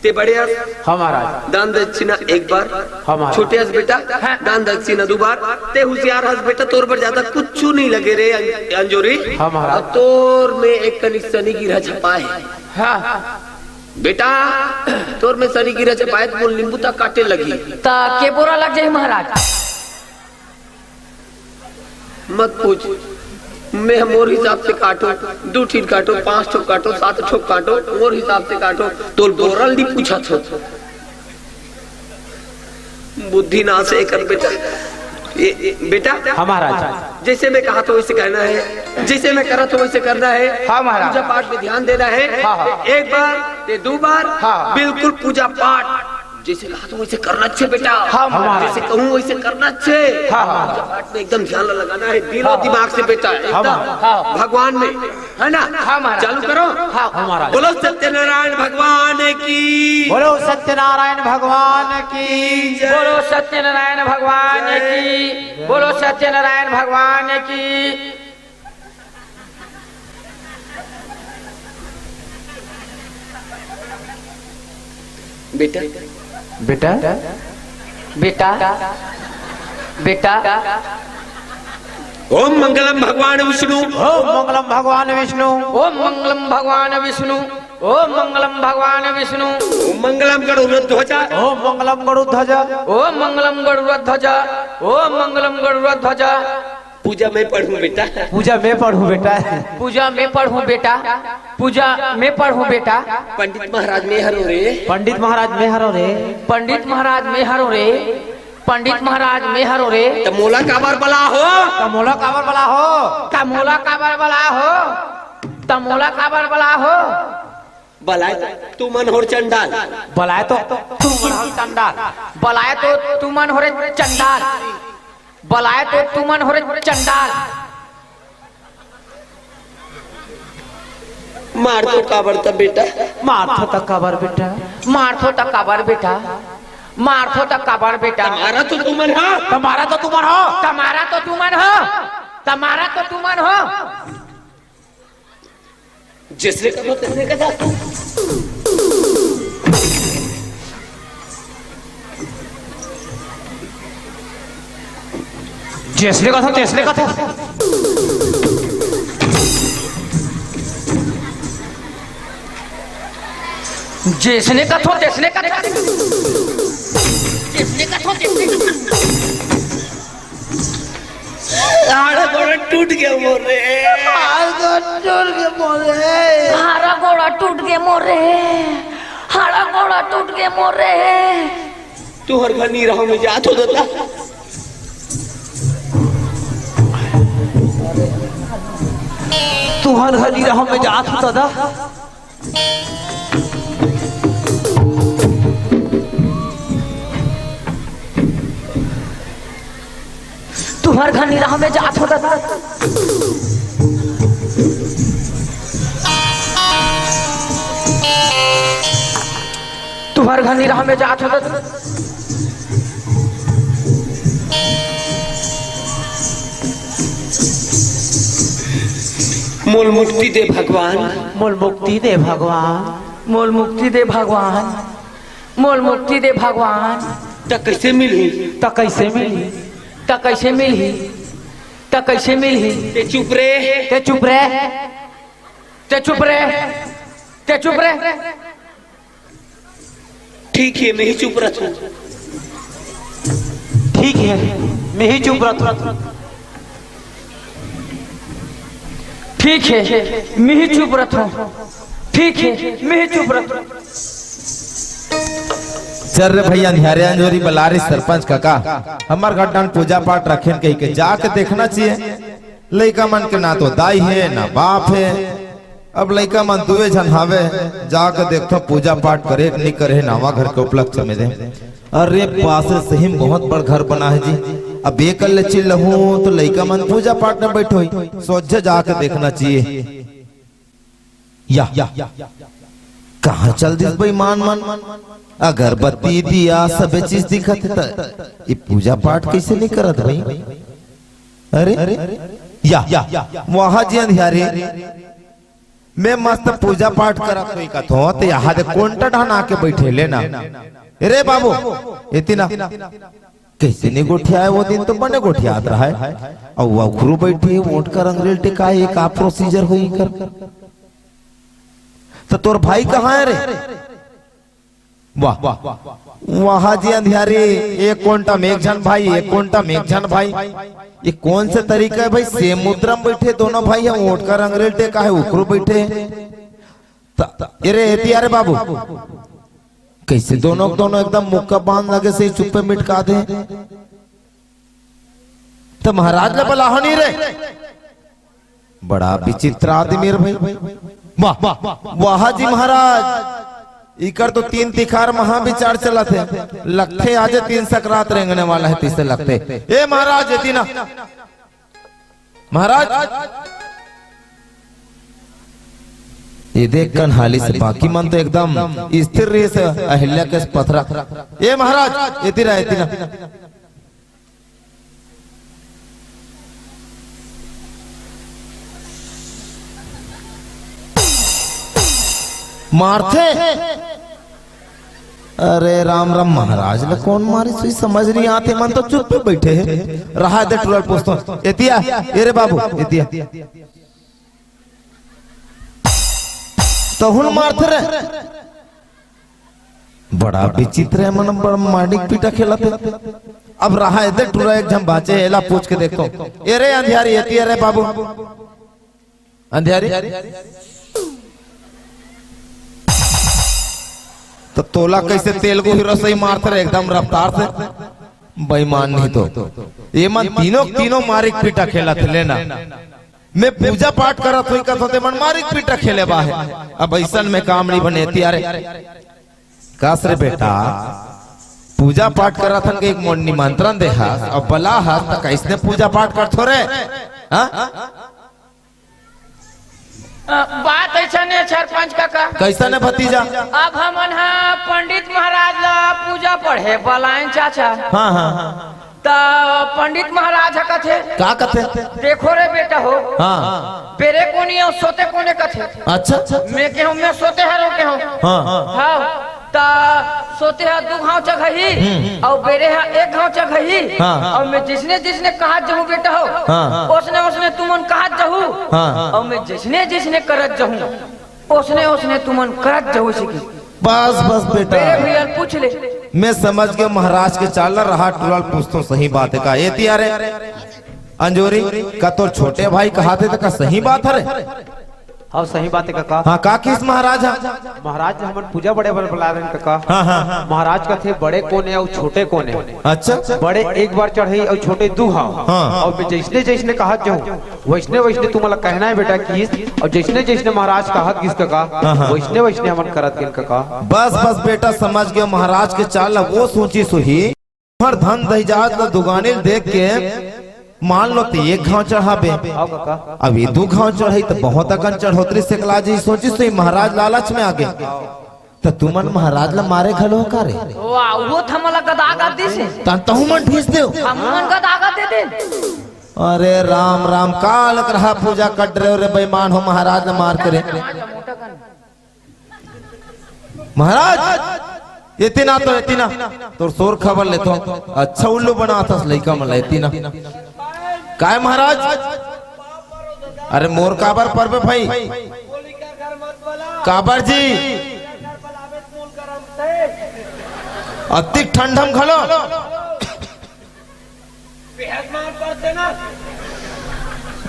ते बड़े हस। हाँ महाराज। दान दक्षिणा एक बार। हाँ महाराज। छोटे हस बेटा। हाँ। दान दक्षिणा दू बार। ते हुसियार हस बेटा, तोर बर ज्यादा कुछु नहीं लगे रे अं-, अंजोरी। हाँ महाराज। अउ तोर में एक कनी सनी गिरह छपाए हे। हाँ। बेटा, तोर में सनी गिरह छपाए हे त मोर नींबू तक काटे लगही। त के बोरा लग जाही महाराज? मत पूछ, मैं मोर हिसाब से काटो, दू ठिन काटो, पांच ठो काटो, सात ठो काटो, मोर हिसाब से काटो। तोर बोरा ल नहीं पूछत हों। बुद्धि नाश हे एकर बेटा। ए, ए, बेटा। हाँ महाराज। जैसे मैं कहत हों वैसे कहना हे, जैसे मैं करत हों वैसे करना हे। हाँ महाराज। पूजा पाठ में ध्यान देना हे। हाँ, हाँ। एक बार, ये दू बार, हाँ। बिल्कुल पूजा पाठ जैसे कहत हों वैसे करना हे बेटा। हाँ महाराज। जैसे कहूँ वैसे करना हे। हाँ, हाँ। पूजा पाठ में एकदम ध्यान लगाना हे, दिलो हाँ। दिमाग से बेटा, हाँ एकदम महाराज। भगवान में। हे ना? हाँ महाराज। चालू करो। हाँ महाराज। बोलो सत्यनारायण भगवान की। बोलो सत्यनारायण भगवान की। बोलो सत्यनारायण भगवान की। बोलो सत्यनारायण भगवान की। बेटा। बेटा। बेटा। बेटा। ओम मंगलम भगवान विष्णु। ओम मंगलम भगवान विष्णु। ओम मंगलम भगवान विष्णु। ओम मंगलम भगवान विष्णु। ओम मंगलम गरुड़ ध्वजा। ओम मंगलम गरुड़ ध्वजा। ओम मंगलम गरुड़ ध्वजा। ओम मंगलम गरुड़ ध्वजा। पूजा मैं पढ़हूँ बेटा। पूजा मैं पढ़हूँ बेटा। पूजा मैं पढ़हूँ बेटा। पूजा मैं पढ़हूँ बेटा। पंडित महाराज मैं हरों रे। पंडित महाराज मैं हरों रे। पंडित महाराज मैं हरों रे। पंडित महाराज मैं हरों रे। त मोला काबर बला हो? त मोला काबर बला हो? त मोला काबर बला हो? त मोला काबर बला हो? बलाय तो तुमन होर चंडाल। बलाय तो तुमन होर चंडाल। बलाय तो तुमन होर चंडाल। बलाय तो तुमन होर चंडाल। मारथो काबर त बेटा? मारथो त काबर बेटा? मारथो त काबर बेटा? मारथो त काबर बेटा? त मारा तो तुमन हा। त मारा तो तुमन हा। त मारा तो तुमन हा। त मारा तो तुमन हा। जैसने कथो तैसने कथा। जैसने कथो तैसने कथा। जैसने कथो तैसने कथा। जैसने कथो तैसने कथा। हाड़ा गोड़ा टूट गे मोर रे। हाड़ा गोड़ा टूट गे मोर रे। हाड़ा गोड़ा टूट गे मोर रे। हाड़ा गोड़ा टूट गे मोर रे। तुंहर घर नहीं रहो, मैं जात हों दादा। तुंहर घर नइ रहंव, मैं जात हंव ददा। तुंहर घर नइ रहंव, मैं जात हंव ददा। तुंहर घर नइ रहंव, मैं जात हंव ददा। मोल मुक्ति दे भगवान। मोल मुक्ति दे भगवान। मोल मुक्ति दे भगवान। मोल मुक्ति दे भगवान। त कइसे मिलही? त कइसे मिलही? त कइसे मिलही? त कइसे मिलही? ते चुप रे। ते चुप रे। ते चुप रे। ते चुप रे। ठीक हे, मैं ही चुप रथंव। ठीक हे, मैं ही चुप रथंव। ठीक हे, मैं ही चुप रथंव। ठीक हे, मैं ही चुप रथंव। चल रे भइया, अंधियारे अंजोरी बला रे सरपंच कका, हमर घर डाहर पूजा पाठ रखेन कहिके, जाके देखना चाहिए। लइका मन के ना तो दाई हे, ना बाप हे। अब लइका मन दुए झन हावे, जाके देखथंव पूजा पाठ करे के नइ करे हे, नवा घर के उपलक्ष्य में दे। अरे बाप रे, सही में बहुत बड़ घर बना हे जी। अब एकर ले चिल्लाहूं त लइका मन पूजा पाठ में बइठे होही, सोझे जाके देखना चाहिए। या, कहां चल दिस बेईमान मन? अगरबत्ती, दिया, सबे चीज दिखत हे त ये पूजा पाठ कइसे नइ करत भई? अरे, या, वहां जी अंधियारे, मैं मस्त पूजा पाठ करत होही कथंव, त इहां दे कोन टा डाहर आके बइठे ले ना। अरे बाबू, एती ना। कइसे नइ गोठियाय, ओ दिन तो बने गोठियात रहय। अउ उखरू बइठे हे, ओटकर अंगरी ल टेकाय, का procedure होही कर। त तोर भाई कहां हे रे? वाह, वाह जी अंधियारी, एक कोंटा में एक झन भाई, एक कोंटा में एक झन भाई। ये कोन से तरीका हे भई? Same मुद्रा में बइठे दोनों भाई हे, ओटकर अंगरी ल टेकाय, उखरू बइठे हे। त, त, ए रे, एती आ रे बाबू। कइसे दोनों, दोनों एकदम मुक्का बांध लगे से चुप्पे मिटका दे। त महाराज ल बलाहव नहीं रे। बड़ा विचित्र आदमी रे भई। वाह, वाह जी महाराज, इकर तो तीन तिखार महाविचार चलत हे। लगथे आजे तीन सकरात रेंगने वाला हे, तइसे लगथे। ए महाराज, एती ना। महाराज, ये देख कन हालिस, बाकी मन तो एकदम स्थिर रहिस, अहिल्या कस पथरा। ए महाराज, एती ना, एती ना। मारथे। अरे राम राम, महाराज ल कोन मारिस होही, समझ नइ आत हे, मन तो चुप्पे बइठे हे। रहय दे टूरा ल पूछथंव। एती आ, ए रे बाबू, एती आ। तहूं ल मारथे रे। बड़ा विचित्र हे, मन बड़ मारपीट खेलत हे। अब रहय दे टूरा, एक झन बांचे, एला पूछ के देखथंव। ए रे अंधियारी, एती आ रे बाबू। अंधियारी? त तोला कइसे तेलुगु हीरो सही मारथे रे, एकदम रफ्तार से। बेईमान नहीं तो। ये मन तीनों, तीनों मारिक पीटा खेलत हे, ले ना। मैं पूजा पाठ करत होही कथंव, ते मन मारिक पीटा खेले बर हे। अब अइसन में काम नइ बने, एती आ रे। कस रे बेटा, पूजा पाठ करत हन के एक मोर निमंत्रण दे हस, अउ बला हस, त कइसने पूजा पाठ करथो रे? हां? अ, बात अइसन हे सरपंच कका। कइसन हे भतीजा? अब हमन ह पंडित महाराज ला पूजा पढ़े बलाएन चाचा। हां, हां। त पंडित महाराज ह कथे, का कथे? देखो रे बेटा हो, हां। बेरे कोनी अउ सोते कोने कथे। अच्छा। मैं केहेंव, मैं सोते हरंव केहेंव। हां। हां। त सोते ह दू घांव चघही, हम्म। अउ बेरे ह एक घांव चघही। हां। अउ मैं जइसने जइसने कहत जाहूं बेटा हो, हां। ओसने ओसने तुमन कहत जाहू। हां। अउ मैं जइसने जइसने करत जाहूं, ओसने ओसने तुमन करत जाहू सिकी। बस, बस बेटा। बेरे भइया ल पूछ ले। मैं समझ गेंव महाराज के चाल ल, रहा टूरा ल पूछथंव, सही बात हे का? एती आ रे अंजोरी, का तोर छोटे भाई कहत हे त का सही बात हरे? अउ सही बात हे कका। हाँ, का किहिस महाराज? हाँ। महाराज ल हमन पूजा बड़े बर बला रहेन कका। हाँ, हाँ। महाराज कथे बड़े कोन हे अउ छोटे कोन हे? अच्छा। बड़े एक बार चढ़ही अउ छोटे दू हाव। हाँ। अउ मैं जइसने जइसने कहत जाहूँ, वइसने वइसने तुमन ला कहना हे बेटा किहिस, अउ जइसने जइसने महाराज कहत गिस कका, हाँ, हाँ। वइसने वइसने हमन करत गेन कका। बस बस बेटा, समझ गेंव महाराज के चाल ला, वो सोचिस होही। हर धन दहेज ला दुगानी ल देख के मान लो ते एक घांव चढ़ाबे। हाँ कका। अब ये दू घांव चढ़ही त बहुत अकन चढ़ोतरी सेकला जी, सोचिस होही महाराज लालच में आगे। त तुमन महाराज ला मारे घलो हो का रे? वाह, वो त हमला गदा कर दिस हे। तन तहू मन ठीस देव। हम मन गदा कर दे दे। अरे राम राम, का लग रहा पूजा कर रहे हो रे बेईमान हो महाराज ला मार के रे। महाराज, एती ना तो, एती ना। तोर सोर खबर लेथों। अच्छा उल्लू बनाथस लइका मन ला, एती ना। काय महाराज? अरे मोर काबर परबे भाई? काबर जी? अतिक ठंडम घलो। बेहद मार पड़ते ना।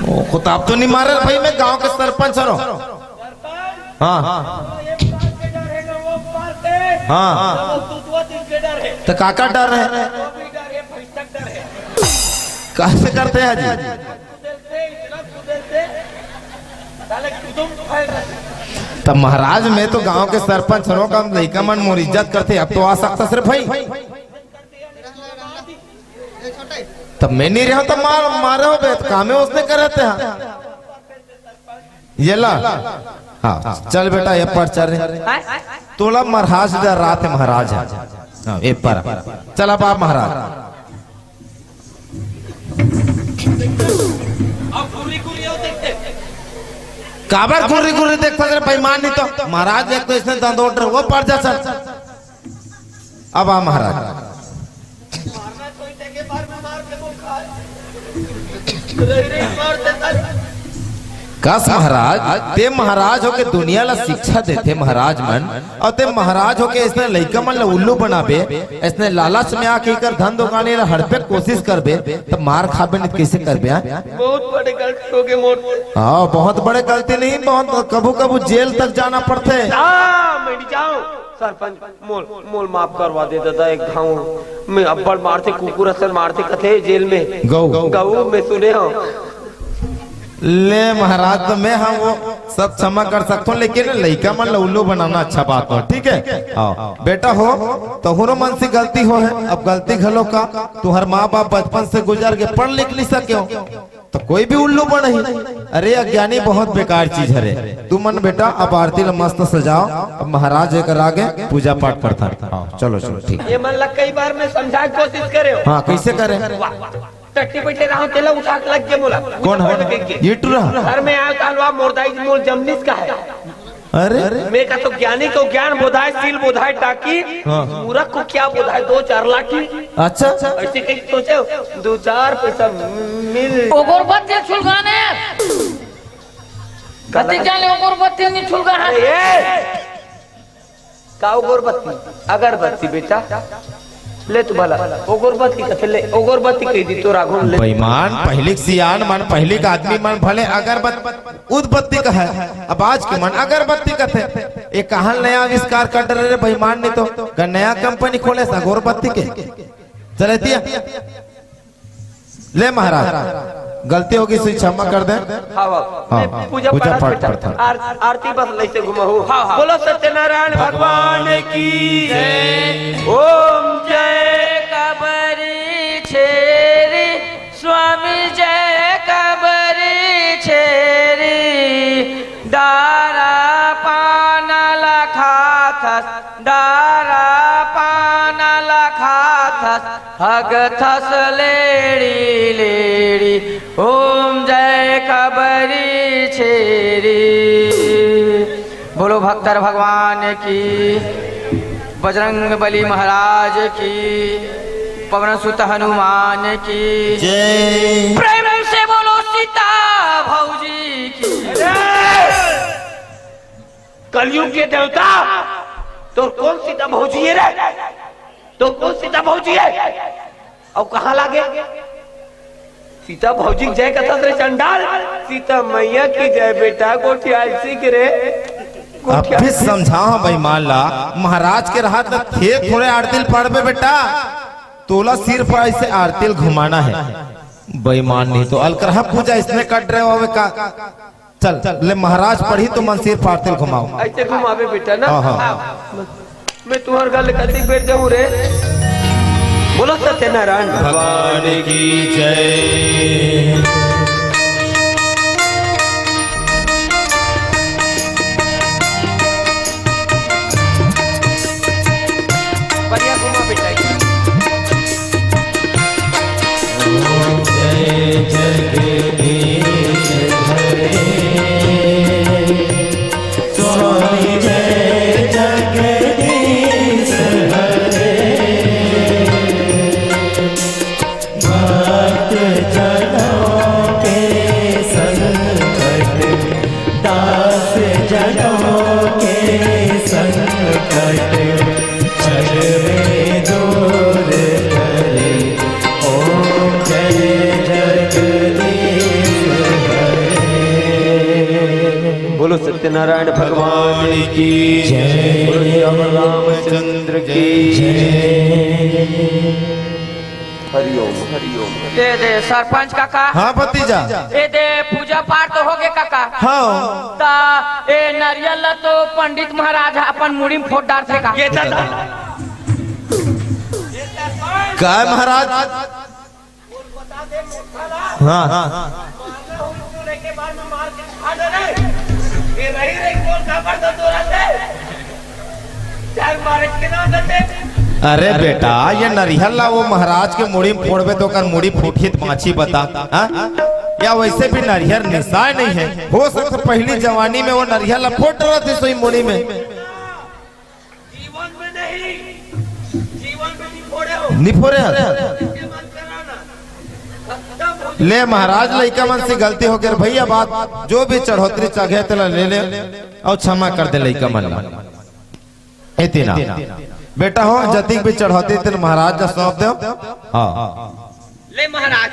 ओ, खुताब तो नहीं मारे भाई, मैं गांव के सरपंच हूँ। सरपंच? हाँ। हाँ, एक बार के डर है ना, वो बार के। हाँ। वो दूसरा दिन के डर है। तो काका डर है? वो भी डर है, भैंस तक डर है। कैसे करते हैं जी? कुदेल से, इतना कुदेल से, साले कुदुम फैल रहे। तब महाराज, मैं तो गांव के सरपंच हूँ, कम लइका मन मोर इज्जत करते, अब तो आ सकता सिर्फ भाई। तब मैं नहीं रहा, तब मार, मारे हो बे, तो कामे उसने करे थे, हाँ। ये ला। हाँ, चल बेटा, ये पर चल रे। तोला महाराज डराथे महाराज। हाँ, ये पर। चल अब आप महाराज। काबर गुर्री गुर्री देखता रे बेईमान, नहीं तो महाराज एक तो इसने दंदोट रहे, वो पर जा चल। अब आ महाराज। कस महाराज, ते महाराज होके दुनिया ला शिक्षा देथे महाराज मन, अउ ते महाराज होके इसने लइका मन ला उल्लू बनाबे, इसने लालच में आके एकर धन दुगानी ला हड़पे कोशिश करबे, त मार खाबे नहीं त कैसे करबे, हाँ? बहुत बड़े गलती हो गए मोर। हाँ, बहुत बड़े गलती नहीं, बहुत कभू कभू जेल तक जाना पड़थे। हाँ, मैं नहीं जाऊँ। सरपंच, मोल, मोल माफ करवा दे दादा, एक घाव में अब्बड़ मारथे, कुकुर असन मारथे, कथे जेल में। गऊ। गऊ में सुने हो। ले महाराज, तो मैं हम वो सब क्षमा कर सकता हूँ, लेकिन लइका मन ला उल्लू बनाना अच्छा बात हो, ठीक है? हाँ, बेटा हो, तोहरो मन से गलती हो है, अब गलती घलो का, तुहर माँ बाप बचपन से गुजर के पढ़ लिख नहीं सके हो, तो कोई भी उल्लू बनही। अरे अज्ञानी बहुत बेकार चीज हरे। तू मन बेटा, अब आरती ला मस्त सजाओ, अब महाराज एकर आगे पूजा पाठ करता। हाँ, चलो, चलो, ठीक। ये मन ला कई बार मैं समझा के कोशिश करे हो। हाँ, कैसे करे? वाह, टट्टी बैठे रहो, तेला उठा के लग गए मोला। कौन है? ये टूरा? घर में आया काल, वाह, मोरदाई मोर जमनीस का है। अरे? मैं का तो ज्ञानी को ज्ञान बोधाय, शील बोधाय टाकी, हाँ। मूरख को क्या बोधाय, दो चार लाठी। अच्छा। ऐसे कहीं सोचे, दो चार पैसा मिल। अगरबत्ती सुलगाने। कति जाने अगरबत्ती नहीं सुलगा है। अरे ये! का अगरबत्ती? अगरबत्ती बेटा। ले तो भला, अगरबत्ती कथे ले, अगरबत्ती कह दी तो राघव ले। बेईमान, पहिली के सियान मन, पहिली के आदमी मन भले अगरबत्ती, उदबत्ती कहे, अब आज के मन अगरबत्ती कथे। ये कहाँ नया आविष्कार कर डरे रे बेईमान, नहीं तो का नया कंपनी खोले सा अगरबत्ती के। चले तिया। ले महाराज, गलती होगी, सही क्षमा कर दे। हाँ, हाँ। हाँ, मैं पूजा पूजा पाठ पाठ करता। करता। आर-, आरती बस लइसे घुमाहू। हाँ, हाँ। बोलो सत्यनारायण भगवान की जय। ओम जय कबरी छेरी, स्वामी जय कबरी छेरी, डारा पान लखाथस, डारा पान लखाथस, हगथस लेड़ी लेड़ी, ओम जय कबरी छेरी। बोलो भक्तर भगवान की, बजरंग बली महाराज की, पवन सुत हनुमान की जय। प्रेम से बोलो सीता भौजी की। कलयुग के देवता, तोर कौन सीता भौजी है रे? तोर कौन सीता भौजी है? अउ कहाँ लागे? सीता भौजी के जय कथस रे चंडाल। सीता मैया की जय बेटा, गोठियाल सीख रे। अब गोठियाल भी सीख। समझाओ बेईमान ला, महाराज के रहत ल थे थोड़े आरती ल पढ़बे बेटा, तोला सिर्फ ऐसे आरती ल घुमाना है। बेईमान नहीं तो अलकरहा पूजा इसने कट रहे होवे का। चल, ले महाराज पढ़ी तो मन सिर फाड़ते घुमाओ। ऐसे घुमावे बेटा ना। हाँ, हाँ। मैं तुम्हार गल कतिक बेर जाऊं रे। बोलो सत्यनारायण भगवान की जय। बढ़िया घुमा बेटा। जय जगदीश हरे, स्वामी जय जगदीश हरे। भक्त जनों के संकट, दास जनों के संकट, छल में दूर करे। ओम जय जगदीश हरे। बोलो सत्यनारायण भगवान की जय। बोलो श्याम रामचंद्र की जय। हरिओम, हरिओम। दे दे सरपंच काका। हाँ भतीजा। ए दे पूजा पाठ तो हो गे काका। हाँ। ता ए नरियल ला तो पंडित महाराज ह अपन मुड़ी में फोड़ डारथे का। ये दादा। काय महाराज? हाँ। अरे बेटा, ये नरिहर ला वो महाराज के मुड़ी में फोड़बे तो ओकर मुड़ी फूटही त बाँची बता, हाँ? या वैसे भी नरिहर निसाय नहीं है, हो सकता पहली जवानी में वो नरिहर ला फोड़ रहा थी सोई मुड़ी में। जीवन में नहीं, जीवन में नहीं फोड़े हो। नहीं फोड़े हन। इसके मत कराना। खत्म हो ले महाराज, लइका मन से गलती हो गई भैया, बात जो भी चढ़ोतरी चघे तेला ले ले और क्षमा कर दे लइका मन ला। एती ना। बेटा हो, जतिक भी चढ़ौती तेन महाराज ला सौंप दो। हाँ। ले महाराज।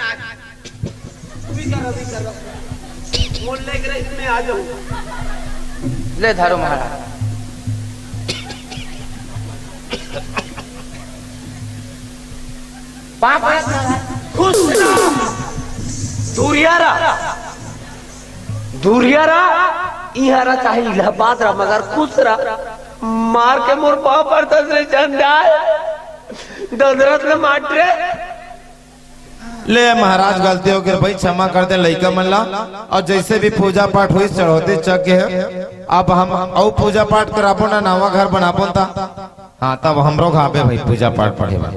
अभी कर, अभी कर। मोर लेके रह, इसमें आ जाओ। ले धरो महाराज। पाँव पड़त महाराज। खुश रह। दूरिया रह। दूरिया रह। इहाँ रह चाहे इलाहाबाद रह, मगर खुश रह। मार के मोर पाँव पड़त रे चंडाल। ददरत ले माट रे। ले महाराज, गलती हो गई भाई, क्षमा कर दे लइका मन ला। और जैसे भी पूजा पाठ हुई, चढ़ौती चघ गे हे, अब हम अउ पूजा पाठ कराबो ना, नवा घर बनाबो ता। हाँ, तब हमरो घाबे भाई पूजा पाठ पढ़े बर।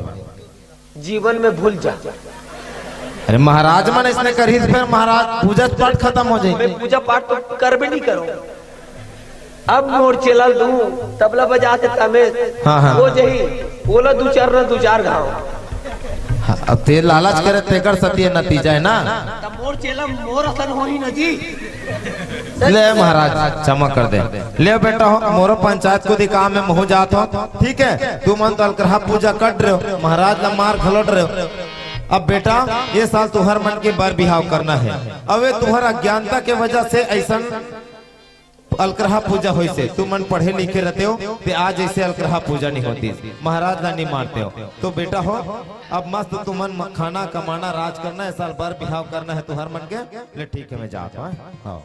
जीवन में भूल जा। अरे महाराज मन इसने करही, फिर महाराज पूजा पाठ खत्म हो जाए। मैं पूजा पाठ तो करबे नहीं करूँ। अब मोर चेला ल दूं, तबला बजाथे तमेश। हाँ, हाँ। वो जही, ओला दू चार ना दू चार घाव। हाँ, अब ते लालच करे, तेकर सती ये नतीजा है ना। तब मोर चेला मोर असन होही ना जी। ले महाराज, क्षमा कर दे। ले बेटा हो, मोरो पंचायत कोती काम हे, महूँ जात हों। ठीक है, तुमन तो अलकरहा पूजा कर रहे हो, महाराज ला मार घलो डरे हो। अब बेटा, ये साल तुहर मन के बर बिहाव करना है। अब ये तुहर अज्ञानता के वजह से ऐसन अलकरहा पूजा होइसे, तुमन पढ़े लिखे रहते हो, ते आज ऐसे अलकरहा पूजा नहीं होती, महाराज ला नहीं मारते हो। तो बेटा हो, अब मस्त तुमन म-, खाना कमाना, राज करना, इस साल बर बिहाव करना है तुहर मन के। ले ठीक है, मैं जात हों, हाँ।